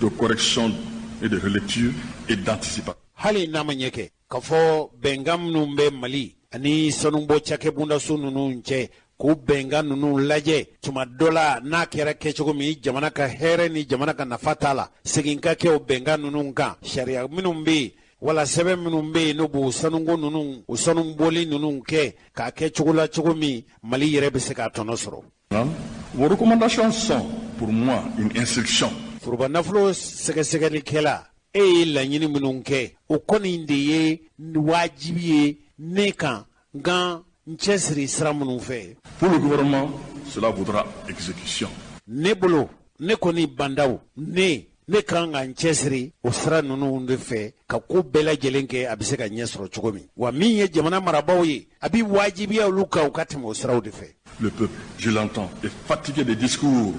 de correction et de relecture et d'anticipation. Hali n'a ma ɲɛ kɛ k'a fɔ bɛnkan minnu bɛ Mali ani sanubɔ cakɛbondaso ninnu cɛ, k'o bɛnkan ninnu lajɛ tuma dɔ la, n'a kɛra kɛcogo min jamana ka hɛrɛ ni jamana ka nafa t'a la, segin ka kɛ o bɛnkan ninnu kan. Sariya minnu bɛ yen wala sɛbɛn minnu bɛ yen, n'o b'o sanuko ninnu, o sanubɔli ninnu kɛ k'a kɛ cogo la, cogo min Mali yɛrɛ bɛ se k'a tɔnɔ sɔrɔ. Vos recommandations sont pour moi une instruction. Foroba nafolo sɛgɛsɛgɛlikɛla, e ye laɲini minnu kɛ, o kɔni de ye wajibi ye ne kan, nka n cɛsiri sira minnu fɛ. Pour le gouvernement, cela voudra exécution. Ne bolo, ne kɔni Bah N'Daw, ne kan ka n cɛsiri o sira ninnu de fɛ, ka ko bɛɛ lajɛlen kɛ a bɛ se ka ɲɛ sɔrɔ cogo min. Wa min ye jamana marabaaw ye, a bɛ wajibiya olu kan, u ka tɛmɛ o siraw de fɛ. Le peuple, je l'entends, est fatigué des discours.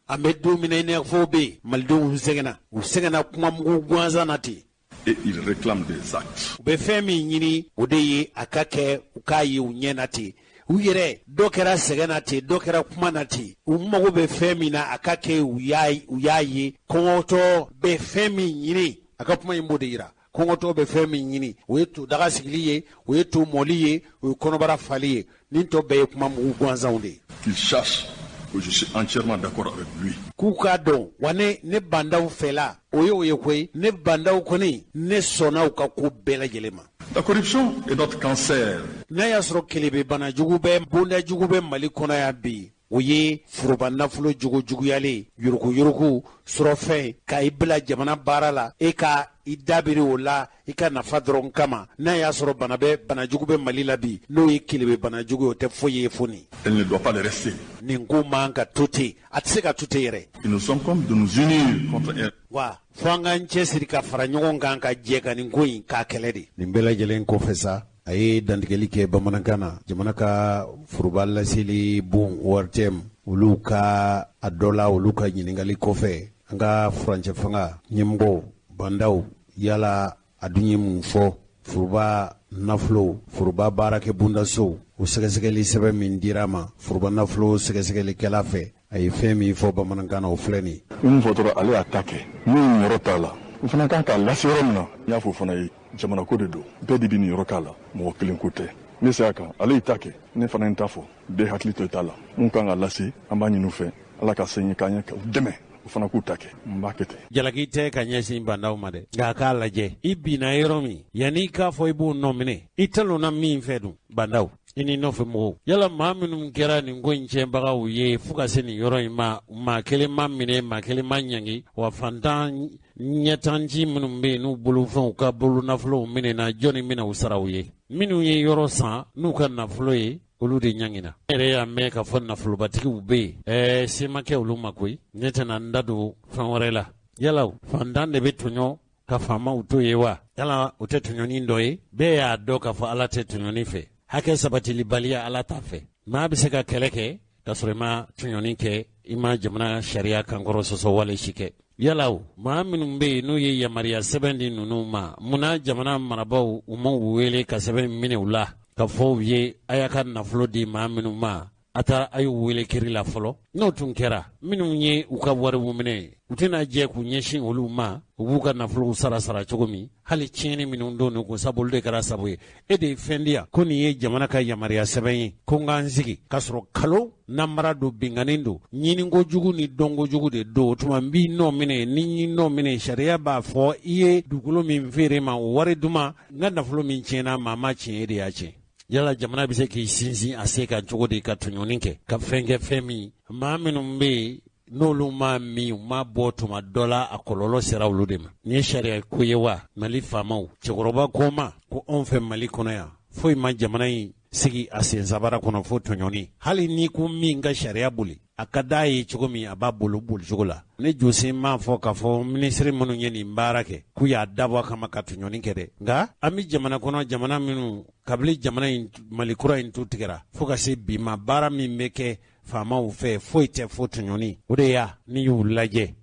An bɛ don min na, i n'a fɔ bɛ yen, malidenw sɛgɛnna, u sɛgɛnna kuma mugu gansan na ten. Et il réclame des actes. U bɛ fɛn min ɲini, o de ye a ka kɛ, u k'a ye u ɲɛ na ten. U yɛrɛ dɔ kɛra sɛgɛn na ten, dɔ kɛra kuma na ten. U mago bɛ fɛn min na, a ka kɛ, u y'a ye. Kɔngɔtɔ bɛ fɛn min ɲini, a ka kuma in b'o de yira. Kɔngɔtɔ bɛ fɛn min ɲini, o ye to daga sigili ye, o ye to mɔli ye, o ye kɔnɔbara fali ye. Nin tɔ bɛɛ ye kuma mugu gansanw de ye. Qu'il sache que je suis entièrement d'accord avec lui. K'u k'a dɔn wa, ne Bah N'Daw fɛla, o ye o ye koyi. Ne Bah N'Daw kɔni, ne sɔnna u ka ko bɛɛ lajɛlen ma. La corruption est notre cancer. N'a y'a sɔrɔ kelebe bana jugu bɛ, bonda jugu bɛ Mali kɔnɔ yan bi, o ye foroba nafolo jogo juguyalen, yuruguyurugu sɔrɔfɛn, ka i bila jamana baara la, e ka i dabiri o la i ka nafa dɔrɔn kama. N'a y'a sɔrɔ bana bɛ, bana jugu bɛ Mali la bi, n'o ye kelebe bana jugu ye, o tɛ foyi ye fo nin. Elle ne doit pas le rester. Nin ko man ka to ten, a tɛ se ka to ten yɛrɛ. Il nous incombe de nous unir contre elle. Wa fo an k'an cɛsiri ka fara ɲɔgɔn kan, ka jɛ ka nin ko in k'a kɛlɛ de. Nin bɛɛ lajɛlen kɔfɛ sa, a ye dantigɛli kɛ bamanankan na. Jamana ka foroba laseli bon ORTM, olu ka a dɔ la, olu ka ɲininkali kɔfɛ, an ka furancɛ fanga ɲɛmɔgɔw Bah N'Daw, yala a dun ye mun fɔ foroba nafolo, foroba baarakɛ bondasow, o sɛgɛsɛgɛli sɛbɛn min dira a ma foroba nafolo sɛgɛsɛgɛlikɛla fɛ, a ye fɛn min fɔ bamanankan na, o filɛ nin ye. Min fɔ dɔrɔn, ale y'a ta kɛ min yɔrɔ t'a la, o fana kan k'a lase yɔrɔ min na. N y'a fɔ o fana ye, jamana ko de don, bɛɛ de bɛ nin yɔrɔ k'a la, mɔgɔ kelen ko tɛ. Ne se a kan, ale y'i ta kɛ, ne fana ye n ta fɔ. Bɛɛ hakili to i ta la. Mun kan ka lase, an b'a ɲini u fɛ, Ala ka se k'an ye, k'u dɛmɛ, u fana k'u ta kɛ. N b'a kɛ ten. Jalaki tɛ ka ɲɛsin Bah N'Daw ma dɛ, nka a k'a lajɛ, i binna yɔrɔ min, yanni i k'a fɔ i b'o nɔ minɛ, i talonna min fɛ dun, Bah N'Daw, i ni nɔfɛ mɔgɔw, yala maa minnu kɛra nin ko in tiɲɛbagaw ye fo ka se nin yɔrɔ in ma, maa kelen ma minɛ, maa kelen ma ɲangi. Wa fantan ɲɛtanci minnu bɛ yen, n'u bolofɛnw ka bolo nafolow minɛna, jɔnni bɛna u sara u ye? Minnu ye yɔrɔ san n'u ka nafolo ye, olu de ɲangina. Ne yɛrɛ y'a mɛn k'a fɔ nafolobatigiw bɛ yen, se ma kɛ olu ma koyi. Ne tɛna n da don fɛn wɛrɛ la. Yala fantan de bɛ tɔɲɔ ka faamaw to ye wa? Yala o tɛ tɔɲɔni dɔ ye? Bɛɛ y'a dɔn k'a fɔ Ala tɛ tɔɲɔni fɛ. Hakɛ sabatilibaliya, Ala t'a fɛ. Maa bɛ se ka kɛlɛ kɛ k'a sɔrɔ i ma tɔɲɔni kɛ, i ma jamana sariya kankɔrɔ sɔsɔ wale si kɛ. Yala o maa minnu bɛ yen, n'u ye yamaruya sɛbɛn di ninnu ma, munna jamana marabaaw u ma u wele ka sɛbɛn minɛ u la, ka fɔ u ye a y'a ka nafolo di maa minnu ma, a taara a y'u wele kiri la fɔlɔ? N'o tun kɛra, minnu ye u ka wariw minɛ, u tɛna jɛ k'u ɲɛsin olu ma, u b'u ka nafolow sara sara cogo min, hali tiɲɛni minnu don kun, sabu olu de kɛra sabu ye. E de ye fɛn di yan ko nin ye jamana ka yamaruya sɛbɛn ye, ko n k'an sigi, k'a sɔrɔ kalo namara don, binkanni don, ɲiniko jugu ni dɔnko jugu de don. O tuma n b'i nɔ minɛ, ni n y'i nɔ minɛ, sariya b'a fɔ i ye dugukolo min feere ma, o wari duman. N ka nafolo min tiɲɛna, maa ma tiɲɛ, e de y'a tiɲɛ. Yala jamana bɛ se k'i sinsin a se kan cogo di ka tɔɲɔni kɛ, ka fɛn kɛ fɛn min maa minnu bɛ yen, n'olu ma min, u ma bɔ tuma dɔ la, a kɔlɔlɔ sera olu de ma? Nin ye sariya ko ye wa? Mali faamaw, cɛkɔrɔba ko ma ko anw fɛ Mali kɔnɔ yan, foyi ma jamana in sigi a sen sabara kɔnɔ fo tɔɲɔni. Hali n'i ko min ka sariya boli, a ka d'a ye cogo min, a b'a bolo bolicogo la. Ne Jose m'a fɔ k'a fɔ minisiri minnu ye nin baara kɛ k'u y'a dabɔ a kama ka tɔɲɔni kɛ dɛ, nka an bɛ jamana kɔnɔ, jamana minnu kabili jamana in Mali kura in tu tigɛra fo ka se bi ma, baara min bɛ kɛ faamaw fɛ foyi tɛ fo tɔɲɔni. O de y'a n'i y'u lajɛ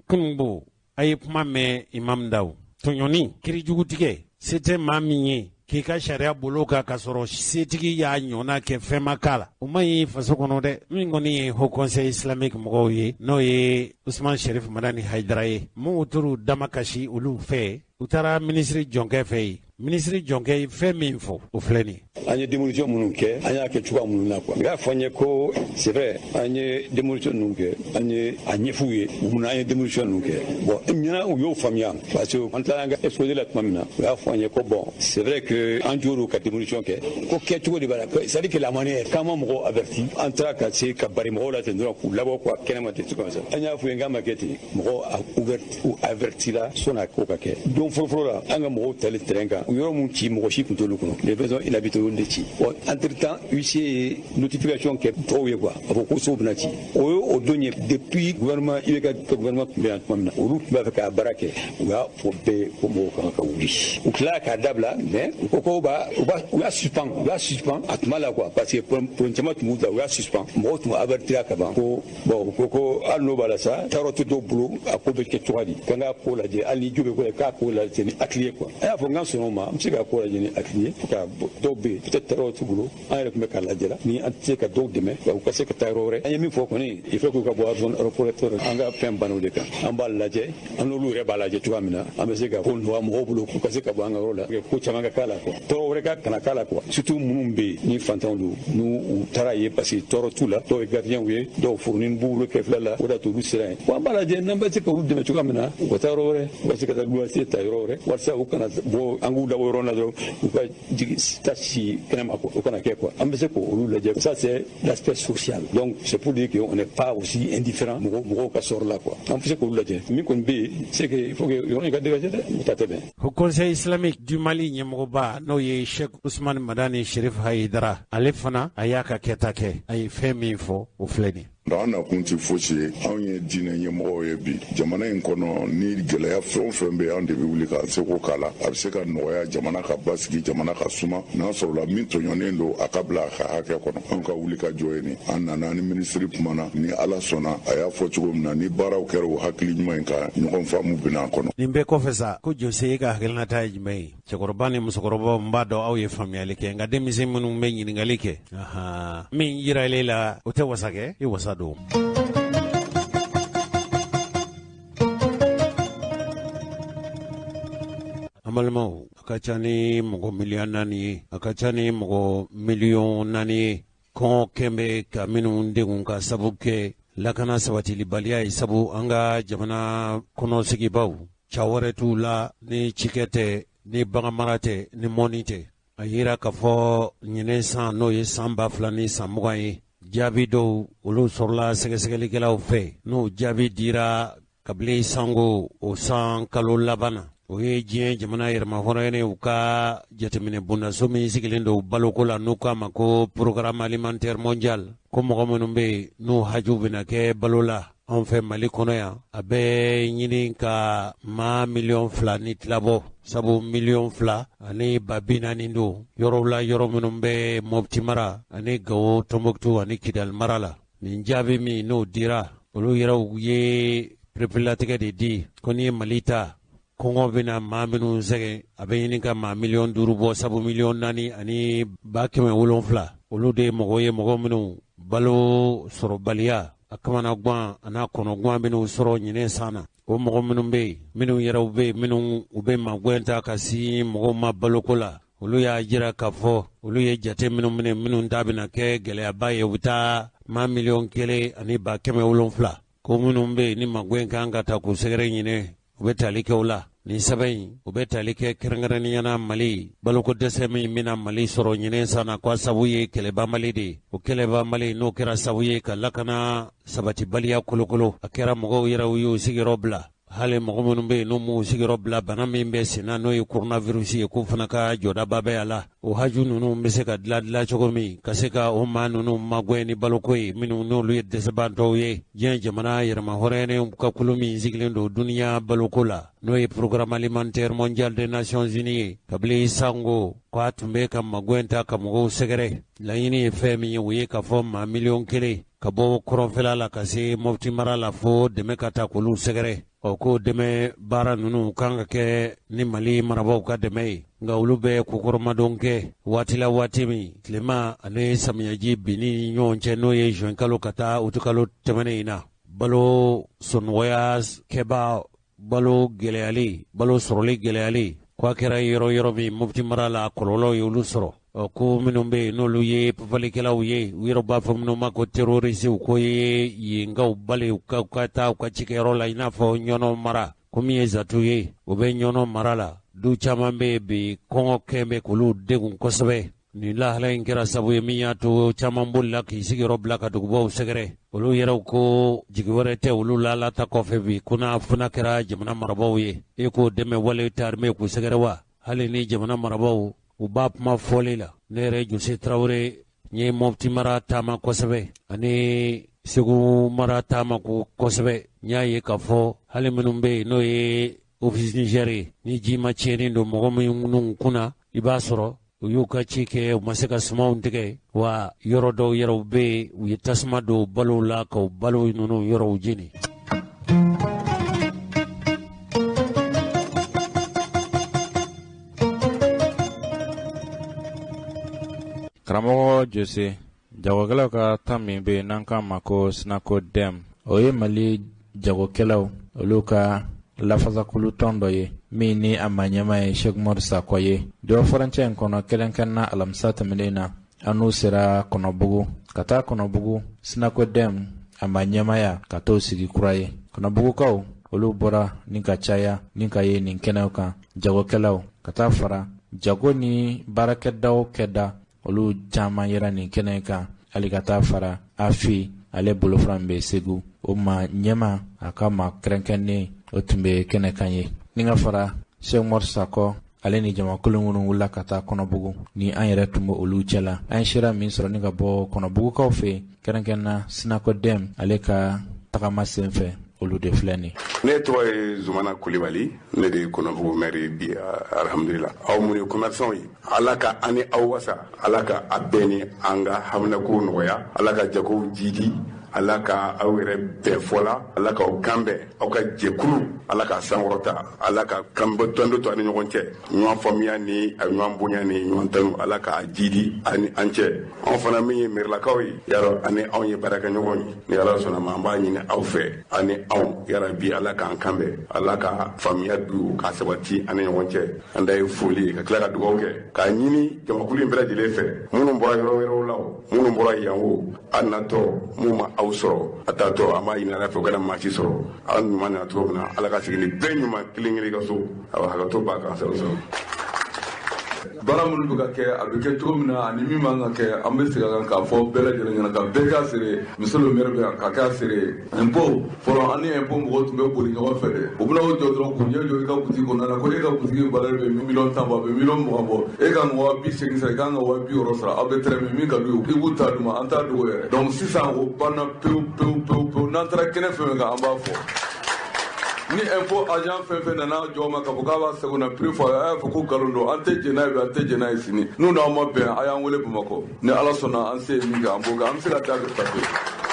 kununbo, a ye kuma mɛn Imam Daw, tɔɲɔni, kirijugutigɛ, se tɛ maa min ye k'i ka sariya bolo kan k'a sɔrɔ setigi y'a ɲɔgɔnna kɛ fɛn ma k'a la, o man ɲi faso kɔnɔ dɛ. Min kɔni ye Haut Conseil islamique mɔgɔw ye, n'o ye Usman Sherif Madani Hayidara ye, minnu tor'u damakasi olu fɛ, u taara minisiri jɔnkɛ fɛ yen. Minisiri jɔnkɛ ye fɛn min fɔ, o filɛ nin ye. An ye démolition minnu kɛ, an y'a kɛ cogoya minnu na quoi, u y'a fɔ an ye ko c'est vrai, an ye démolition ninnu kɛ, an ye a ɲɛf'u ye mun na an ye démolition ninnu kɛ. Bon, ɲinan u y'o faamuya, parce que an taara an ka exposé la tuma min na, u y'a fɔ an ye ko bon, c'est vrai que an jo don ka démolition kɛ, ko kɛcogo de b'a la, c'est à dire que la manière k'an ma mɔgɔw averti, an taara ka se ka bari mɔgɔw la ten dɔrɔn k'u labɔ quoi kɛnɛma ten, c'est comme ça. An y'a f'u ye k'an ma kɛ ten, mɔgɔw u avertira sɔnni a ko ka kɛ. Don fɔlɔfɔlɔ la, an ka mɔgɔw tali terrain kan, yɔrɔ mun ci, mɔgɔ si tun t'olu kɔnɔ, les maisons inhabitées olu de ci. Bon, entre temps huissier ye notification kɛ tɔw ye quoi, a fɔ ko sow bɛna ci. O ye o don ye. Depuis gouvernement IBK gouvernement tun bɛ yan tuma min na, olu tun b'a fɛ k'a baara kɛ, u y'a fɔ bɛɛ ko mɔgɔw kan ka wuli. U tilala k'a dabila, mais u ko ko b'a u y'a suspend, u y'a suspend a tuma la quoi, parce que problème caman tun b'u ta, u y'a suspend. Mɔgɔw tun avertira ka ban ko bon, u ko ko hali n'o b'a la sa, taayɔrɔ tɛ dɔw bolo, a ko bɛ kɛ cogoya di, k'an k'a ko lajɛ, hali ni jo bɛ ko la, k'a ko lajɛ ni hakili ye quoi. An y'a fɔ n k'an sɔnna o ma, an bɛ se k'a ko lajɛ ni hakili ye, ka dɔw bɛ yen peut-être taayɔrɔ t'u bolo, an yɛrɛ tun bɛ k'a lajɛ la ni an tɛ se ka dɔw dɛmɛ u ka se ka taa yɔrɔ wɛrɛ. An ye min fɔ kɔni, il faut k'u ka bɔ zone aéroportuaire, an ka fɛn ban'o de kan. An b'a lajɛ, an n'olu yɛrɛ b'a lajɛ cogoya min na an bɛ se ka ko nɔgɔya mɔgɔw bolo k'u ka se ka bɔ an ka yɔrɔ la, ko caman ka k'a la quoi, tɔɔrɔ wɛrɛ ka kana k'a la quoi, surtout minnu bɛ yen ni fantanw don, n'u u taara yen parce que tɔɔrɔ t'u la, dɔw ye gardien ye, dɔw furunin b'u bolo kɛrɛfɛla la, o de y'a to olu sera yen. Wa an b'a lajɛ n'an bɛ se ka olu dɛmɛ cogoya min na, u ka taa yɔrɔ wɛrɛ, u ka se ka taa luwanse ta yɔrɔ wɛrɛ, walasa u kana bɔ an k'u labɔ yɔrɔ la dɔrɔn u ka jigin taa si kɛnɛma quoi, o kana kɛ quoi. An bɛ se k'olu lajɛ. Ça c'est l'aspect social, donc c'est pour dire que on n'est pas aussi indifférent mɔgɔw mɔgɔw ka sɔrɔ la quoi. An bɛ se k'olu lajɛ. Min kɔni bɛ yen, c'est que il faut que yɔrɔ in ka dégager dɛ, o ta tɛ bɛn. Haut Conseil islamique du Mali ɲɛmɔgɔba, n'o ye Sheikh Usman Madani Sherif Hayidara, ale fana a y'a ka kɛta kɛ. A ye fɛn min fɔ, o filɛ nin. An nakun tɛ fosi ye, anw ye diinɛ ɲɛmɔgɔw ye bi jamana in kɔnɔ. Ni gɛlɛya fɛn o fɛn bɛ, an de bɛ wuli k'an seko k'a la, a bɛ se ka nɔgɔya, jamana ka basigi, jamana ka suma. N'a sɔrɔla min tɔɲɔnen don, a ka bila a ka hakɛ kɔnɔ. Anw ka wuli ka jɔ ye nin. An nana ni minisiri kumana, ni Ala sɔnna, a y'a fɔ cogo min na, ni baaraw kɛra o hakili ɲuman in kan, ɲɔgɔn faamu bɛna a kɔnɔ. Nin bɛɛ kɔfɛ sa, ko Jose, e ka hakilinata ye jumɛn ye? Cɛkɔrɔba ni musokɔrɔbaw, n b'a dɔn aw ye faamuyali kɛ, nka denmisɛn minnu bɛ ɲininkali kɛ, min yiralen la, o tɛ wasa kɛ i wasa don. An balimaw, a ka ca ni mɔgɔ 4 miliyɔn ye, a ka ca ni mɔgɔ 4 miliyɔn ye, kɔngɔ kɛn bɛ ka minnu degun ka sabu kɛ lakana sabatilibaliya ye, sabu an ka jamana kɔnɔ sigibaw ca wɛrɛ t'u la ni cikɛ tɛ, ni baganmara tɛ, ni mɔni tɛ. A yira k'a fɔ ɲinɛ san, n'o ye san 2020 ye, jaabi dɔw olu sɔrɔla sɛgɛsɛgɛlikɛlaw fɛ, n'o jaabi dira kabini sango o san kalo laban na. O ye diɲɛ jamana yɛrɛmahɔrɔnyaw ka jateminɛ bondaso min sigilen don baloko la, n'u k'a ma ko Programme alimentaire mondial, ko mɔgɔ minnu bɛ yen n'u haju bɛna kɛ balo la anw fɛ Mali kɔnɔ yan, a bɛ ɲini ka maa 2.5 miliyɔn bɔ, sabu 2,4 million don yɔrɔw la, yɔrɔ minnu bɛ Mɔpti mara ani Gawo, Tɔnbɔkutu ani Kidali mara la. Nin jaabi min n'o dira, olu yɛrɛw ye pereperelatigɛ de di ko n'i ye Mali ta, kɔngɔ bɛna maa minnu sɛgɛn, a bɛ ɲini ka maa 5 miliyɔn bɔ, sabu 4,7 million, olu de ye mɔgɔ ye, mɔgɔ minnu balo sɔrɔbaliya a kamana gan a n'a kɔnɔgan minnu sɔrɔ ɲinɛ san na. O mɔgɔ minnu bɛ yen, minnu yɛrɛw bɛ yen, minnu u bɛ magɛn ta ka si mɔgɔw ma baloko la, olu y'a jira k'a fɔ olu ye jate minnu minɛ, minnu ta bɛna kɛ gɛlɛyaba ye, u bɛ taa maa 1,7 million, ko minnu bɛ yen ni magɛn kan ka ta k'u sɛgɛrɛ ɲinɛ, u bɛ tali kɛ o la. Nin sɛbɛn in, u bɛ tali kɛ kɛrɛnkɛrɛnnenya na Mali baloko dɛsɛ min bɛna Mali sɔrɔ ɲinɛ san na, ko sabu ye kɛlɛbanbali de ye. O kɛlɛbanbali n'o kɛra sabu ye ka lakana sabatibaliya kolokolo, a kɛra mɔgɔw yɛrɛw y'u sigiyɔrɔ bila. Hali mɔgɔ minnu bɛ yen n'u m'u sigiyɔrɔ bila bana min bɛ senna n'o ye coronavirus ye, k'o fana ka jɔdaba bɛ a la. O haju ninnu bɛ se ka dilan dilan cogo min ka se ka o maa ninnu magɛn ni baloko ye, minnu n'olu ye dɛsɛbaatɔw ye. Diɲɛ jamana yɛrɛmahɔrɔnyalen ka kulu min sigilen don duniya baloko la, n'o ye Programme alimentaire mondial des Nations Unies ye, kabili sango k'a tun bɛ ka magɛn ta ka mɔgɔw sɛgɛrɛ. Laɲini ye fɛn min ye, o ye k'a fɔ maa 1 miliyɔn ka bɔ kɔrɔnfɛla la ka se Mɔpti mara la, fo dɛmɛ ka ta k'olu sɛgɛrɛ. Ɔ ko dɛmɛ baara ninnu kan ka kɛ ni Mali marabaaw ka dɛmɛ ye, nka olu bɛ kokɔrɔmadon kɛ waati la, waati min tilema ani samiyɛji binni ɲɔgɔn cɛ, n'o ye juin kalo ka taa utukalo tɛmɛnen in na. Balo sɔnɔgɔya kɛba, balo gɛlɛyali, balo sɔrɔli gɛlɛyali, k'a kɛra yɔrɔ yɔrɔ min Mopti mara la, kɔlɔlɔ ye olu sɔrɔ. Ɔ ko minnu bɛ yen n'olu ye papalikɛlaw ye, u yɛrɛ b'a fɔ minnu ma ko terroristew, ko ye yenkaw bali u ka taa u ka cikɛyɔrɔ la, i n'a fɔ Ɲɔnɔ mara. Ko min ye Zatu ye, o bɛ Ɲɔnɔ mara la. Du caman bɛ yen bi, kɔngɔ kɛn bɛ k'olu degun kosɛbɛ. Nin lahala in kɛra sabu ye min y'a to caman bolila k'i sigiyɔrɔ bila ka dugubaw sɛgɛrɛ. Olu yɛrɛw ko jigi wɛrɛ tɛ olu la Ala ta kɔfɛ bi, ko n'a fana kɛra jamana marabaaw ye. E k'o dɛmɛ wale taarime k'u sɛgɛrɛ wa? Hali ni jamana marabaaw u b'a kuma fɔli la. Ne yɛrɛ Jose Tarawele, n ye Mɔpti mara taama kosɛbɛ ani Segu mara taama ko kosɛbɛ. N y'a ye k'a fɔ hali minnu bɛ yen n'o ye Office Niger ye, ni ji ma tiɲɛni don mɔgɔ minnu kunna, i b'a sɔrɔ u y'u ka ci kɛ, u ma se ka sumanw tigɛ wa. Yɔrɔ dɔw yɛrɛw bɛ yen, u ye tasuma don balow la ka balo ninnu yɔrɔw jeni. Karamɔgɔ Jose, jagokɛlaw ka tɔn min bɛ yen n'an k'a ma ko SYNACODEM, o ye Mali jagokɛlaw olu ka lafasakulu tɔn dɔ ye min ni a maa ɲɛmaa ye Sɛki Umaru Sakɔ ye. Dɔ furancɛ in kɔnɔ, kɛrɛnkɛrɛnna alamisa tɛmɛnen na, an n'u sera Kɔnɔbugu ka taa Kɔnɔbugu SYNACODEM a maa ɲɛmaaya ka t'o sigi kura ye. Kɔnɔbugukaw olu bɔra ni ka caya ni ka ye nin kɛnɛw kan, jagokɛlaw ka taa fara jago ni baarakɛdaw kɛda, olu caman yera nin kɛnɛ kan, hali ka taa fara AFI ale bolofara min bɛ Segu, o ma ɲɛma a ka maa kɛrɛnkɛrɛnnen o tun bɛ kɛnɛ kan ye, ni ka fara Sɛki Umaru Sakɔ ale ni jamakulu minnu wulila ka taa Kɔnɔbugu ni an yɛrɛ tun bɛ olu cɛ la. An ye sira min sɔrɔ ni ka bɔ Kɔnɔbugukaw fɛ yen, kɛrɛnkɛrɛnna SYNACODEM ale ka tagama sen fɛ, olu de filɛ nin. Ne tɔgɔ ye Zumana Kulibali, ne de ye Kɔnɔbugu maire bi, alhamdulillah. Aw mun ye commerçant ye, Ala ka an ni aw wasa, Ala ka a bɛɛ ni an ka haminakow nɔgɔya, Ala ka jagow jidi, Ala ka aw yɛrɛ bɛɛ fɔ la, Ala k'aw kan bɛn, aw ka jɛkulu Ala ka sankɔrɔta, Ala ka kanbɛ tɔndo to ani ɲɔgɔn cɛ, ɲɔgɔn faamuya ni a ɲɔgɔn bonya ni ɲɔgɔn tanu, Ala k'a jidi ani an cɛ. Anw fana min ye mɛrilakaw ye, yarɔ ani anw ye baarakɛɲɔgɔn ye, ni Ala sɔnna ma, an b'a ɲini aw fɛ ani anw yarabi, Ala k'an kan bɛn, Ala ka faamuya du k'a sabati ani ɲɔgɔn cɛ. An da ye foli ye ka tila ka dugawu kɛ k'a ɲini jamakulu in bɛɛ lajɛlen fɛ, minnu bɔra yɔrɔ wɛrɛw la o, minnu bɔra yan o, a natɔ mun ma aw sɔrɔ, a taatɔ an b'a ɲini Ala fɛ u kana maa si sɔrɔ. Aw ɲuman nana cogo min na, Ala ka segin ni bɛɛ ɲuman kelen kelen ka so. Awa, hakɛto b'a kan sɔrɔ sɔrɔ. Baara minnu bɛ ka kɛ, a bɛ kɛ cogo min na ani min man ka kɛ, an bɛ segin a kan k'a fɔ bɛɛ lajɛlen ɲɛna ka bɛɛ k'a seere. Monsieur le maire bɛ yan ka k'a seere ye. Impôt fɔlɔ, an ni impôt mɔgɔw tun bɛ boli ɲɔgɔn fɛ dɛ. U bɛna o jɔ dɔrɔn k'u ɲɛ jɔ i ka boutique kɔnɔna na ko e ka boutique valeur bɛ 10 miliyɔn bɔ, a bɛ 20 miliyɔn bɔ, e ka kan ka 80 000 sara, i kan ka 60 000 sara. Aw bɛ tɛrɛmɛ min ka d'u ye, i b'u ta d'u ma, an t'a dogo yɛrɛ. Donc sisan o banna pewu pewu pewu pewu. N'an taara kɛnɛ fɛn fɛn kan, an b'a fɔ ni impôt agent fɛn fɛn nana jɔ ma k'a fɔ k'a b'a sago na prix fɔ, a y'a fɔ ko nkalon don, an tɛ jɛn n'a ye bi, an tɛ jɛn n'a ye sini. N'u n'aw ma bɛn, a y'an wele Bamakɔ. Ni Ala sɔnna, an se ye min kɛ, an b'o kɛ, an bɛ se ka da tafe.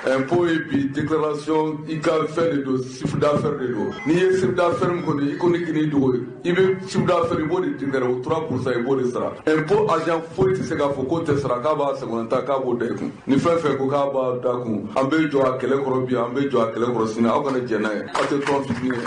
Impôt ye bi déclaration i ka fɛn de don, chiffre d'affaires de don. N'i ye chiffre d'affaires min kɔni i kɔni k'i dogo, i bɛ chiffre d'affaires i b'o de déclarer, o 3 % i b'o de sara. Impôt agent foyi tɛ se k'a fɔ k'o tɛ sara, k'a b'a sagona k'a b'o da i kun. Ni fɛn fɛn ko k'a b'a da kun, an bɛ jɔ a kɛlɛ kɔrɔ bi, an bɛ jɔ a kɛlɛ kɔrɔ sini. Aw kana jɛn n'a ye, aw tɛ tɔn fitinin ye.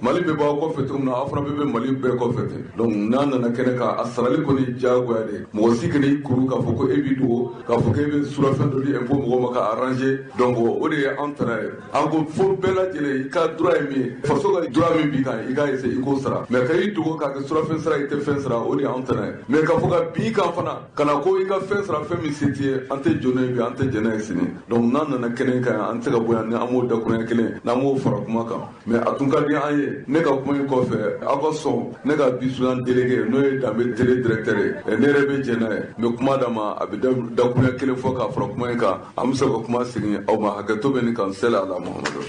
Mali bɛɛ b'aw kɔfɛ cogo min na, aw fana bɛɛ bɛ Mali bɛɛ kɔfɛ ten. Donc n'a nana kɛnɛ kan, a sarali kɔni diyagoya de. Mɔgɔ si kana i kuru k'a fɔ ko e b'i dogo, k'a fɔ k'e bɛ surafɛn dɔ di impôt mɔgɔw ma ka arranger. Donc o de ye an tana ye. An ko fo bɛɛ lajɛlen i ka droit ye min ye, faso ka droit min b'i kan, i k'a essayer i k'o sara. Mais ka i dogo k'a kɛ surafɛn sara, i tɛ fɛn sara, o de y'an tana ye. Mais k'a fɔ ka bin i kan fana, ka na ko i ka fɛn sara fɛn min se t'i ye, an tɛ jɔ n'o ye bi, an tɛ jɛn n'a ye sini. Donc n'an nana kɛnɛ kan, an tɛ se ka bɔ yan ni an m'o dakuruɲɛ kelen, n'an m'o fara kuma kan. Mais a tun ka di an ye, ne ka kuma in kɔfɛ, aw ka sɔn ne ka vice-président délégué, n'o ye Danbe télé directeur ye, ne yɛrɛ bɛ jɛn n'a ye. N bɛ kuma d'a ma, a bɛ dakuruɲɛ kelen fɔ k'a fara kuma in kan, an bɛ sɔrɔ ka kuma segin aw ma. Hakɛto bɛ nin kan, seli ala Muhamadu.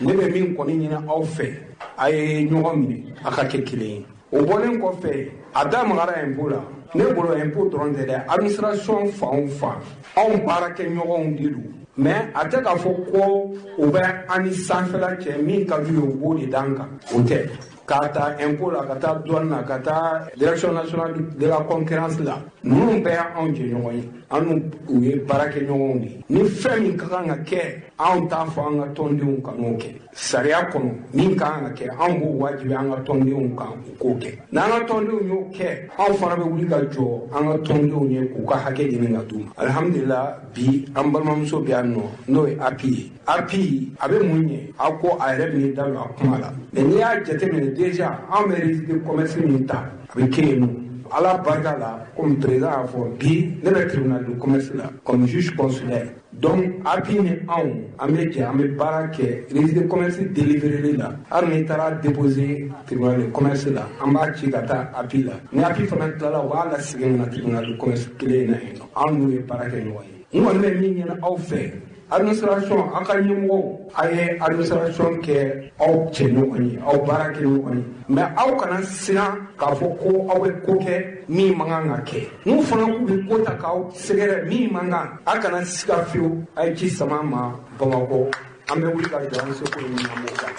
Ne bɛ min kɔni ɲini aw fɛ, a ye ɲɔgɔn minɛ, a ka kɛ kelen ye. O bɔlen kɔfɛ, a da magara impôt la. Ne bolo impôt dɔrɔn tɛ dɛ, administration fan o fan, anw baarakɛɲɔgɔnw de don. Mais a tɛ k'a fɔ ko u bɛ an ni sanfɛla cɛ, min ka d'u ye u b'o de d'an kan, o tɛ. K'a ta impôt la, ka taa douane na, ka taa direction nationale de la concurrence la, ninnu bɛɛ y'anw jɛɲɔgɔn ye, an n'u u ye baarakɛɲɔgɔnw de ye. Ni fɛn min ka kan ka kɛ, anw t'a fɔ an ka tɔndenw kan'o kɛ. Sariya kɔnɔ min ka kan ka kɛ, anw b'o wajibi an ka tɔndenw kan u k'o kɛ. N'an ka tɔndenw y'o kɛ, anw fana bɛ wuli ka jɔ an ka tɔndenw ye k'u ka hakɛ ɲini ka d'u ma. Alihamudulila, bi an balimamuso bɛ yan nɔ, n'o ye API ye. API a bɛ mun ɲɛ? Aw ko a yɛrɛ bɛn'i da don a kuma la. Mais n'i y'a jateminɛ déjà, anw bɛ registre de commerce min ta, a bɛ kɛ yen nɔ. Ala barika la, komi président y'a fɔ, bi ne bɛ tribunal de commerce la comme juge consulaire. Donc API ni anw, an bɛ jɛ, an bɛ baara kɛ registre de commerce délivré la. Hali n'i taara déposer tribunal de commerce la, an b'a ci ka taa API la. Ni API fana tilala, u b'a lasegin ka na tribunal de commerce kelen in na yen nɔ. Anw n'u ye baara kɛ ɲɔgɔn ye. N kɔni bɛ min ɲini aw fɛ, administration, an ka ɲɛmɔgɔw, a ye administration kɛ aw cɛ ɲɔgɔn ye, aw baara kɛ ɲɔgɔn ye. Mais aw kana siran k'a fɔ ko aw bɛ ko kɛ min man kan ka kɛ. N'u fana k'u bɛ ko ta k'aw sɛgɛrɛ min man kan, a kana siga fiyewu, a ye ci sama ma Bamakɔ, an bɛ wuli ka jɔ an seko ye min an b'o kan.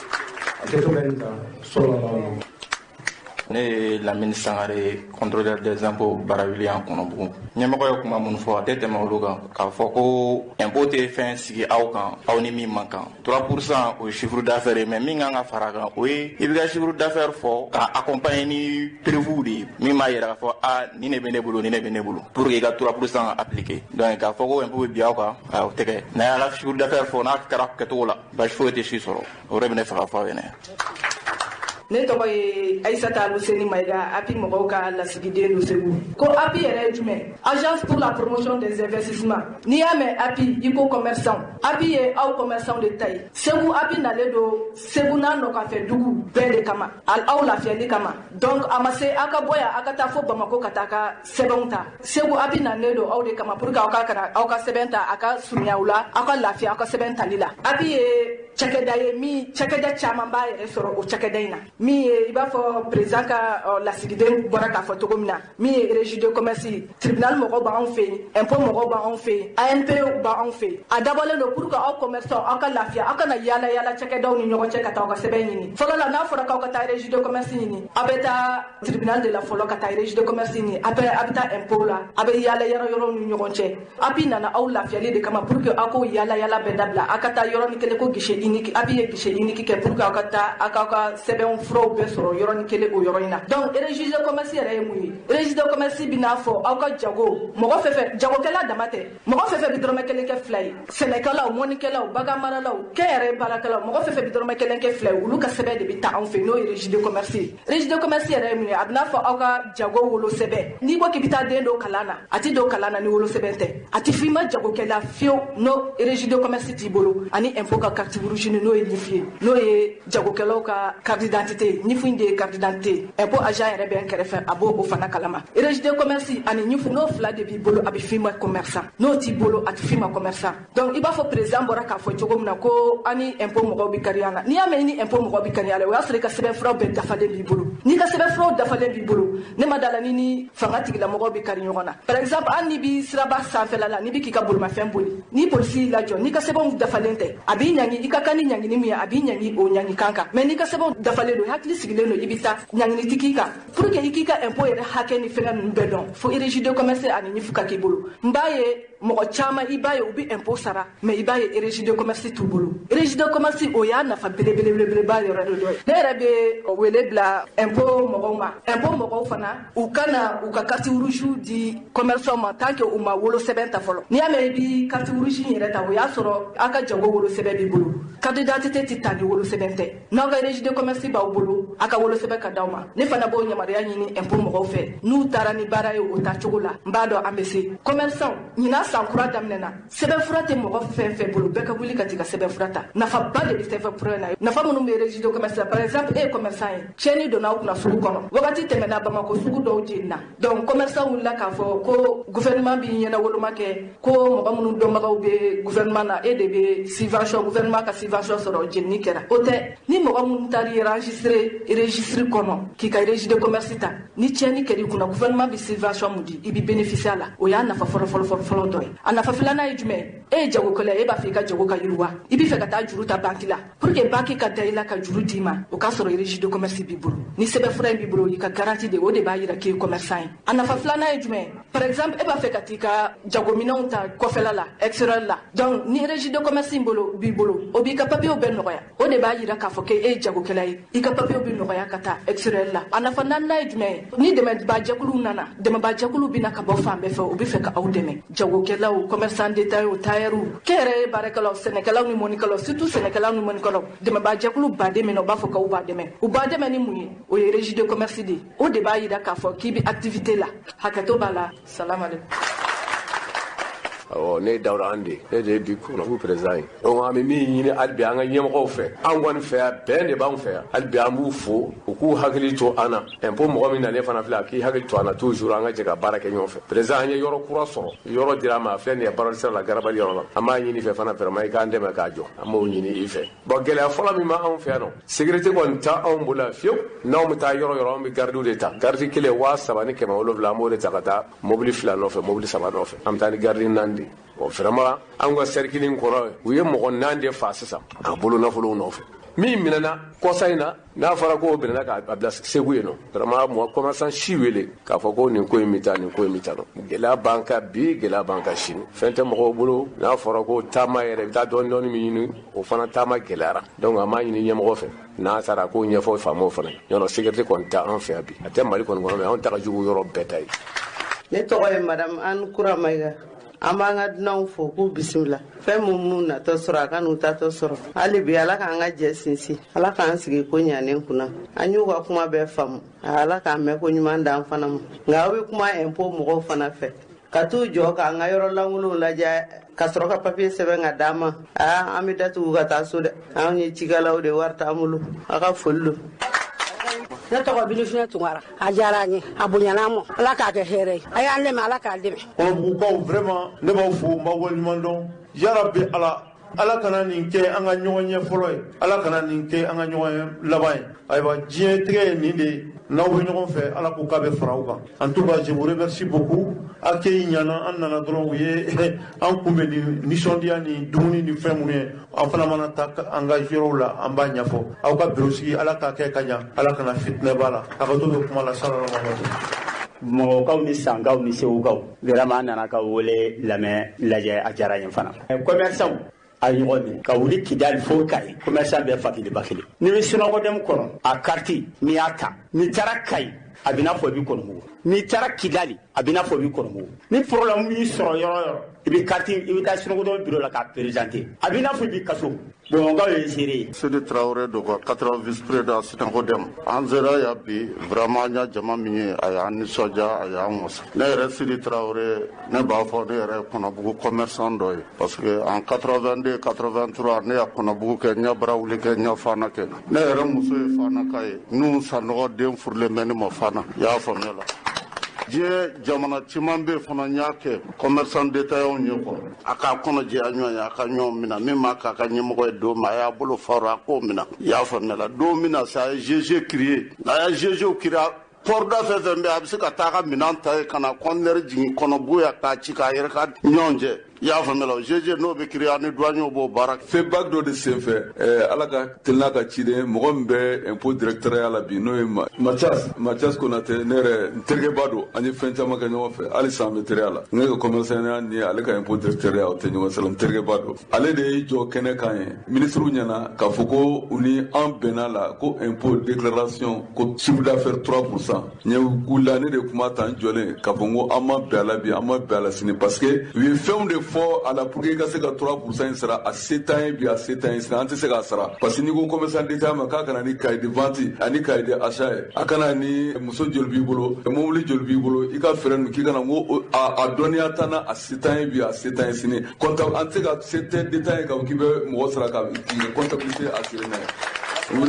A kɛtɔ bɛ nin kan, sɔlɔlɔ. Ne ye Lamini Sangare, contrôleur des impôts Barawuli yan Kɔnɔbugu. Ɲɛmɔgɔ ye kuma minnu fɔ, a tɛ tɛmɛ olu kan. K'a fɔ ko impôt tɛ fɛn sigi aw kan, aw ni min man kan. 3%, o ye chiffre d'affaires ye, mais min kan ka fara a kan, o ye i b'i ka chiffre d'affaires fɔ ka accompagner ni preuve de ye, min b'a yira k'a fɔ a nin de bɛ ne bolo, nin de bɛ ne bolo, pour que i ka 3% appliquer. Donc k'a fɔ ko impôt bɛ bin aw kan, o tɛ kɛ. N'a y'a ka chiffre d'affaires fɔ, n'a kɛra kɛcogo la, basi foyi tɛ si sɔrɔ. O de bɛ ne fɛ ka fɔ aw ɲɛna. Ne tɔgɔ ye Aïssata Aluseni Maïga, API mɔgɔw ka lasigiden don Segu. Ko API yɛrɛ ye jumɛn? Agence pour la promotion des investissements. N'i y'a mɛn API, i ko commerçant. API ye aw commerçant de ta ye. Segu API nalen don Segu n'a nɔkanfɛ dugu bɛɛ de kama, aw lafiyali kama. Donc a ma se aw ka bɔ yan, aw ka taa fo Bamako ka taa ka sɛbɛnw ta. Segu API nalen don aw de kama pour que aw ka kana aw ka sɛbɛn ta, a ka surunya u la, aw ka lafiya aw ka sɛbɛn tali la. API ye cakɛda ye min cakɛda caman b'a yɛrɛ sɔrɔ o cakɛda in na. Min ye i b'a fɔ président ka lasigiden bɔra k'a fɔ cogo min na, min ye registre de commerce, tribunal mɔgɔw b'anw fɛ yen, impôt mɔgɔw b'anw fɛ yen, ANP b'anw fɛ yen. A dabɔlen don pour que aw commerçant aw ka lafiya, aw kana yaala yaala cakɛdaw ni ɲɔgɔn cɛ ka taa aw ka sɛbɛn ɲini. Fɔlɔ la, n'a fɔra k'aw ka taa registre de commerce ɲini, aw bɛ taa tribunal de la fɔlɔ ka taa registre de commerce ɲini, après a bɛ taa impôt la, a bɛ yaala yaala yɔrɔw ni ɲɔgɔn cɛ. API nana aw lafiyali de kama pour que aw k'o yaala yaala bɛɛ dabila, aw ka taa yɔrɔnin kelen ko guichet unique. API ye guichet unique kɛ pour que aw ka taa aw k'aw ka sɛbɛnw furaw bɛɛ sɔrɔ yɔrɔnin kelen o yɔrɔ in na. Donc registre de commerce yɛrɛ ye mun ye? Registre de commerce bɛ n'a fɔ aw ka jago, mɔgɔ fɛn fɛn, jagokɛla dama tɛ, mɔgɔ fɛn fɛn bɛ dɔrɔmɛ kelen kɛ fila ye, sɛnɛkɛlaw, mɔnikɛlaw, baganmaralaw, kɛnyɛrɛye baarakɛlaw, mɔgɔ fɛn fɛn bɛ dɔrɔmɛ kelen kɛ fila ye, olu ka sɛbɛn de bɛ ta anw fɛ, n'o ye registre de commerce ye. Registre de commerce yɛrɛ ye mun ye? A bɛ n'a fɔ aw ka jago wolosɛbɛn. N'i ko k'i bɛ taa den don kalan na, a tɛ don kalan na ni wolosɛbɛn tɛ. A tɛ f'i ma jagokɛla fiyewu n'o registre de commerce t'i bolo, ani impôt ka carte rouge, n'o ye NIF ye, n'o ye jagokɛlaw ka carte d'identité ye. NIF in de ye carte d'identité ye. Impôt agent yɛrɛ bɛ n kɛrɛfɛ, a b'o fana kalama. Registre de commerce ani NIF, n'o fila de b'i bolo, a bɛ f'i ma commerçant. N'o t'i bolo, a tɛ f'i ma commerçant. Donc i b'a fɔ président bɔra k'a fɔ cogo min na ko an ni impôt mɔgɔw bɛ kariya la. N'i y'a mɛn i ni impôt mɔgɔw bɛ kariya la, o y'a sɔrɔ i ka sɛbɛnfuraw bɛɛ dafalen b'i bolo. N'i ka sɛbɛnfuraw dafalen b'i bolo, ne ma da la ni ni fanga tigilamɔgɔw bɛ kari ɲɔgɔn na. Par exemple, hali n'i b'i siraba sanfɛla la, n'i bɛ k'i ka bolimafɛn boli, ni polisi y'i lajɔ, n'i ka sɛbɛnw dafalen tɛ, a b'i ɲangi. I ka kan ni ɲangini min ye, a b'i ɲangi o ɲangi kan kan. Mais n'i ka sɛbɛnw dafalen don, hakili sigilen don, i bɛ taa, ɲangini tɛ k'i kan. Pour que i k'i ka impôt yɛrɛ hakɛ ni fɛngɛ ninnu bɛɛ dɔn, fo registre de commerce ani NIF ka k'i bolo. N b'a ye Mɔgɔ caman i b'a ye u bɛ impôt sara, mais i b'a ye registre de commerce t'u bolo. Registre de commerce, o y'a nafa belebelebeleba yɔrɔ dɔ ye. Ne yɛrɛ bɛ wele bila impôt mɔgɔw ma. Impôt mɔgɔw fana, u ka na u ka carte rouge di commerçant ma tant que u ma wolosɛbɛn ta fɔlɔ. N'i y'a mɛn i bi carte rouge in yɛrɛ ta, o y'a sɔrɔ aw ka jago wolosɛbɛn b'i bolo. Carte d'identité tɛ ta ni wolosɛbɛn tɛ. N'aw ka registre de commerce b'aw bolo, aw ka wolosɛbɛn ka d'aw ma. Ne fana b'o yamaruya ɲini impôt mɔgɔw fɛ. N'u taara ni baara ye o taacogo la, n b'a dɔn an bɛ se. Commerçant, ɲinan san kura daminɛna, sɛbɛnfura tɛ mɔgɔ fɛn fɛn bolo, bɛɛ ka wuli ka t'i ka sɛbɛnfura ta. Nafaba de bɛ sɛbɛnfura in na. Nafa minnu bɛ registre de commerce la, par exemple, e ye commerçant ye, tiɲɛni donna aw kunna sugu kɔnɔ. Wagati tɛmɛna, Bamakɔ sugu dɔw jenina. Donc commerçant wulila k'a fɔ ko gouvernement b'i ɲɛna woloma kɛ, ko mɔgɔ minnu dɔnbagaw bɛ gouvernement na, e de bɛ subvention, gouvernement ka subvention sɔrɔ, jenini kɛra. O tɛ. Ni mɔgɔ minnu taar'i enregistré registre kɔnɔ k'i ka registre de commerce ta, ni tiɲɛni kɛr'i kunna, gouvernement bɛ subvention mun di, i bɛ bénéficier a la. O y'a nafa fɔlɔ fɔlɔ fɔlɔ fɔlɔ dɔ ye. A nafa filanan ye jumɛn ye? E ye jagokɛla ye, e b'a fɛ i ka jago ka yiriwa, i bɛ fɛ ka taa juru ta banki la. Pour que banki ka da i la ka juru d'i ma, o k'a sɔrɔ registre de commerce b'i bolo. Ni sɛbɛnfura in b'i bolo, i ka garantie de, o de b'a yira k'i ye commerçant ye. A nafa filanan ye jumɛn ye? Par exemple, e b'a fɛ ka t'i ka jagominɛnw ta kɔfɛla la, extérieur la. Donc ni registre de commerce in bolo b'i bolo, o b'i ka papiyew bɛɛ nɔgɔya. O de b'a yira k'a fɔ k'e ye jagokɛla ye, i ka papiyew bɛ nɔgɔya ka taa extérieur la. A nafa naaninan ye jumɛn ye? Ni dɛmɛbajɛkuluw nana, dɛmɛbajɛkuluw bɛ na ka bɔ fan bɛɛ fɛ, u bɛ fɛ ka aw dɛmɛ. Jagokɛlaw, commerçant détaillants, tailleurs, kɛnyɛrɛye baarakɛlaw, sɛnɛkɛlaw ni mɔnikɛlaw, surtout sɛnɛkɛlaw ni mɔnikɛlaw, dɛmɛbajɛkulu baden min na, u b'a fɔ k'aw b'a dɛmɛ. U b'a dɛmɛ ni mun ye? O ye registre de commerce de ye. O de b'a yira k'a fɔ k'i bɛ activité la. Hakɛto b'a la. Salam aleykum. Awɔ, ne ye Dawuda Ande, ne de ye bi Kɔnɔbugu président ye. Donc an bɛ min ɲini hali bi an ka ɲɛmɔgɔw fɛ, an kɔni fɛ yan, bɛn de b'anw fɛ yan. Hali bi an b'u fo, u k'u hakili to an na. Impôt mɔgɔ min nalen fana filɛ, a k'i hakili to an na toujours, an ka jɛ ka baara kɛ ɲɔgɔn fɛ. Président, an ye yɔrɔ kura sɔrɔ, yɔrɔ dira an ma, a filɛ nin ye Baroli sira la, Garabali yɔrɔ la. An b'a ɲini fɛ fana vraiment i k'an dɛmɛ k'a jɔ, an b'o ɲini i fɛ. Bon, gɛlɛya fɔlɔ min b'anw fɛ yan nɔ, sécurité kɔni t'anw bolo yan fiyewu. N'anw bɛ taa yɔrɔ yɔrɔ, anw bɛ gardiw de ta. Garde kelen 3700, an b'o de ta ka taa mobili fila nɔfɛ, mobili saba nɔfɛ. An bɛ taa ni garde naani de. Bon, vraiment an ka cercle in kɔnɔ, u ye mɔgɔ naani de fa sisan a bolo nafolow nɔfɛ. Min minɛna kɔsa in na, n'a fɔra k'o minɛna k'a bila Segu yen nɔ, vraiment mɔgɔ commerçant si wele k'a fɔ ko nin ko in bɛ taa, nin ko in bɛ taa nɔ. Gɛlɛya b'an kan bi, gɛlɛya b'an kan sini. Fɛn tɛ mɔgɔw bolo. N'a fɔra ko taama yɛrɛ, i bɛ taa dɔɔni dɔɔni min ɲini, o fana taama gɛlɛyara. Donc an b'a ɲini ɲɛmɔgɔ fɛ, n'a taara k'o ɲɛfɔ faamaw fana ye. Yɔrɔ sécurité kɔni tɛ an fɛ yan bi, a tɛ Mali kɔni kɔnɔ, mais anw ta ka jugu yɔrɔ bɛɛ ta ye. Ne tɔgɔ ye madame Anne Kura Mayiga. An b'an ka dunanw fo k'u bisimila. Fɛn mun m'u natɔ sɔrɔ, a ka n'u tatɔ sɔrɔ. Hali bi Ala k'an ka jɛ sinsin, Ala k'an sigi ko ɲanen kunna. An y'u ka kuma bɛɛ faamu, Ala k'an mɛn ko ɲuman d'an fana ma. Nka aw bɛ kuma impôt mɔgɔw fana fɛ ka t'u jɔ k'an ka yɔrɔ lankolonw lajɛ, ka sɔrɔ ka papiye sɛbɛn ka d'an ma. Aa, an bɛ datugu ka taa so dɛ. Anw ye cikɛlaw de, wari t'an bolo. Aw ka foli don. Ne tɔgɔ Bilifinɛ Tunkara. A diyara an ye, a bonyana an ma. Ala k'a kɛ hɛrɛ ye. A y'an dɛmɛ, Ala k'a dɛmɛ. Kɔnɔbugukaw, vraiment ne b'aw fo, n b'aw waleɲuman dɔn. Yarabi Ala, Ala kana nin kɛ an ka ɲɔgɔn ɲɛ fɔlɔ ye, Ala kana nin kɛ an ka ɲɔgɔn ye laban ye. Ayiwa, diɲɛ tigɛ ye nin de ye. N'aw bɛ ɲɔgɔn fɛ, Ala ko k'a bɛ fara aw kan. En tout cas, je vous remercie beaucoup. Accueil ɲana. An nana dɔrɔn, u ye an kunbɛn ni nisɔndiya ni dumuni ni fɛn minnu ye. An fana mana taa an ka yɔrɔw la, an b'a ɲɛfɔ. Aw ka bureau sigi, Ala k'a kɛ ka ɲa, Ala kana fitinɛ b'a la. A ka to bɛ kuma la. Sallallahu Bamakɔkaw ni Sankaw ni Segukaw, vraiment an nana ka wele lamɛn lajɛ, a diyara n ye fana. Commerçant a ye ɲɔgɔn minɛ ka wuli Kidali fo Kayi, commerçant bɛɛ fa kelen ba kelen. N'i bɛ SYNACODEM kɔnɔ, a carte n'i y'a ta, n'i taara Kayi, a bɛ n'a fɔ i bɛ Kɔnɔbugu. N'i taara Kidali, a bɛ n'a fɔ i bɛ Kɔnɔbugu. Ni problème y'i sɔrɔ yɔrɔ o yɔrɔ, i bɛ carte, i bɛ taa SYNACODEM bureau la k'a présenter, a bɛ n'a fɔ i bɛ kaso. Bamakɔkaw ye seere ye. Sidi Traoré don ka 80 vice président SYNACODEM. An sera yan bi, vraiment an y'a jama min ye, a y'an nisɔndiya, a y'an wasa. Ne yɛrɛ Sidi Traoré, ne b'a fɔ ne yɛrɛ ye Kɔnɔbugu commerçant dɔ ye, parce que en 82 83 ne ya Kɔnɔbugu kɛ, n ya Barawuli kɛ, n ya Fana kɛ. Ne yɛrɛ muso ye Fanaka ye, n'u Sanɔgɔ den furulen bɛ ne ma Fana, i y'a faamuya la. Diɲɛ jamana caman bɛ fana, n y'a kɛ commerçant détaillant ye quoi. A k'a kɔnɔ jɛya ɲɔgɔn ye, a ka ɲɔgɔn minɛ. Min m'a k'a ka ɲɛmɔgɔ ye don min, a y'a bolo faro, a k'o minɛ, i y'a faamuya la. Don min na sa, a ye GG créé, n'a ye GG créé, port da fɛn fɛn bɛ yen, a bɛ se ka taa a ka minɛn ta yen ka na conteneur jigin Kɔnɔbugu yan k'a ci k'a yɛrɛ ka ɲɔgɔn cɛ. I y'a faamuya la, GG n'o bɛ créer, an ni douaniers b'o baara kɛ. FEBAC dɔ de senfɛ, Ala ka teli n'a ka ciden, mɔgɔ min bɛ impôt directeur ya la bi, n'o ye Mathias Konate, ne yɛrɛ n terikɛba don, an ye fɛn caman kɛ ɲɔgɔn fɛ, hali sisan an bɛ teriya la. Ne ka commerçant ni ale ka impôt directeur ya, o tɛ ɲɔgɔn sira, n terikɛba don. Ale de y'i jɔ kɛnɛ kan ye ministre ɲɛna k'a fɔ ko u ni an bɛnna la ko impôt déclaration, ko chiffre d'affaires 3%. N ye wulila, ne de kuma ta n jɔlen k'a fɔ n ko an ma bɛn a la bi, an ma bɛn a la sini, parce que u ye fɛnw de fɔ a la pour que i ka se ka 3% in sara. A se t'an ye bi, a se t'an ye sini, an tɛ se k'a sara, parce que n'i ko commerçant détaillant ma k'a kana ni cahier de vente ani cahier de achat ye, a kana ni muso joli b'i bolo, mobili joli b'i bolo, i ka fɛɛrɛ ninnu k'i kana, n ko a dɔnniya t'an na, a se t'an ye bi, a se t'an ye sini. Comptable, an tɛ se ka se tɛ détaillant ye k'a fɔ k'i bɛ mɔgɔ sara ka comptabilité assurer n'a ye.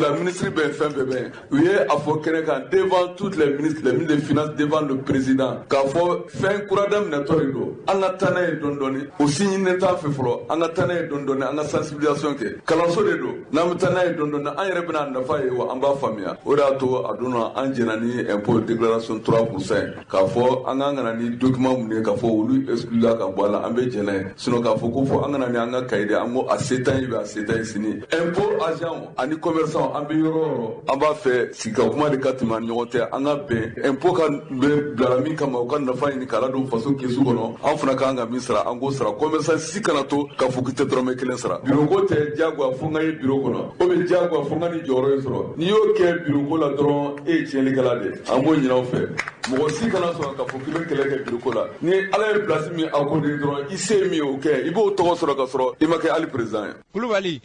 La ministre bɛ fɛn bɛɛ bɛ u ye a fɔ kɛnɛ kan devant toutes les ministres, les ministres des finances, devant le président, k'a fɔ fɛn kura daminɛtɔ de don, an ka taa n'a ye dɔɔni dɔɔni. O si ɲininen t'an fɛ fɔlɔ, an ka taa n'a ye dɔɔni dɔɔni, an ka sensibilisation kɛ, kalanso de don, n'an bɛ taa n'a ye dɔɔni dɔɔni, an yɛrɛ bɛna nafa ye wa an b'a faamuya. O de y'a to a donna an jɛna ni impôt déclaration 3% k'a fɔ an k'an kana ni document mun ye k'a fɔ olu exclu la ka bɔ a la, an bɛ jɛn n'a ye. Sinon k'a fɔ ko fɔ an kana ni an ka cahier de, an ko a se t'an ye bi, a se t'an ye sini. Impôt agent ani commerçant, an bɛ yɔrɔ o yɔrɔ, an b'a fɛ sigi ka kuma de ka tɛmɛ an ni ɲɔgɔn cɛ, an ka bɛn. Impôt ka bɛ bilala min kama, u ka nafa ɲini k'a ladon faso kɛsu kɔnɔ, an fana ka kan ka min sara, an k'o sara. Commerçant si kana to k'a fɔ k'i tɛ dɔrɔmɛ kelen sara. Bureau ko tɛ diyagoya fo n ka ye bureau kɔnɔ, o bɛ diyagoya fo n ka nin jɔyɔrɔ in sɔrɔ. N'i y'o kɛ bureau ko la dɔrɔn, e ye tiɲɛnikɛla de ye. An b'o ɲini aw fɛ, mɔgɔ si kana sɔn k'a fɔ k'i bɛ kɛlɛ kɛ bureau ko la. Ni Ala ye place min accordé dɔrɔn, i se ye min ye, o kɛ, i b'o tɔgɔ sɔrɔ ka sɔrɔ i ma kɛ hali président ye. Kulubali.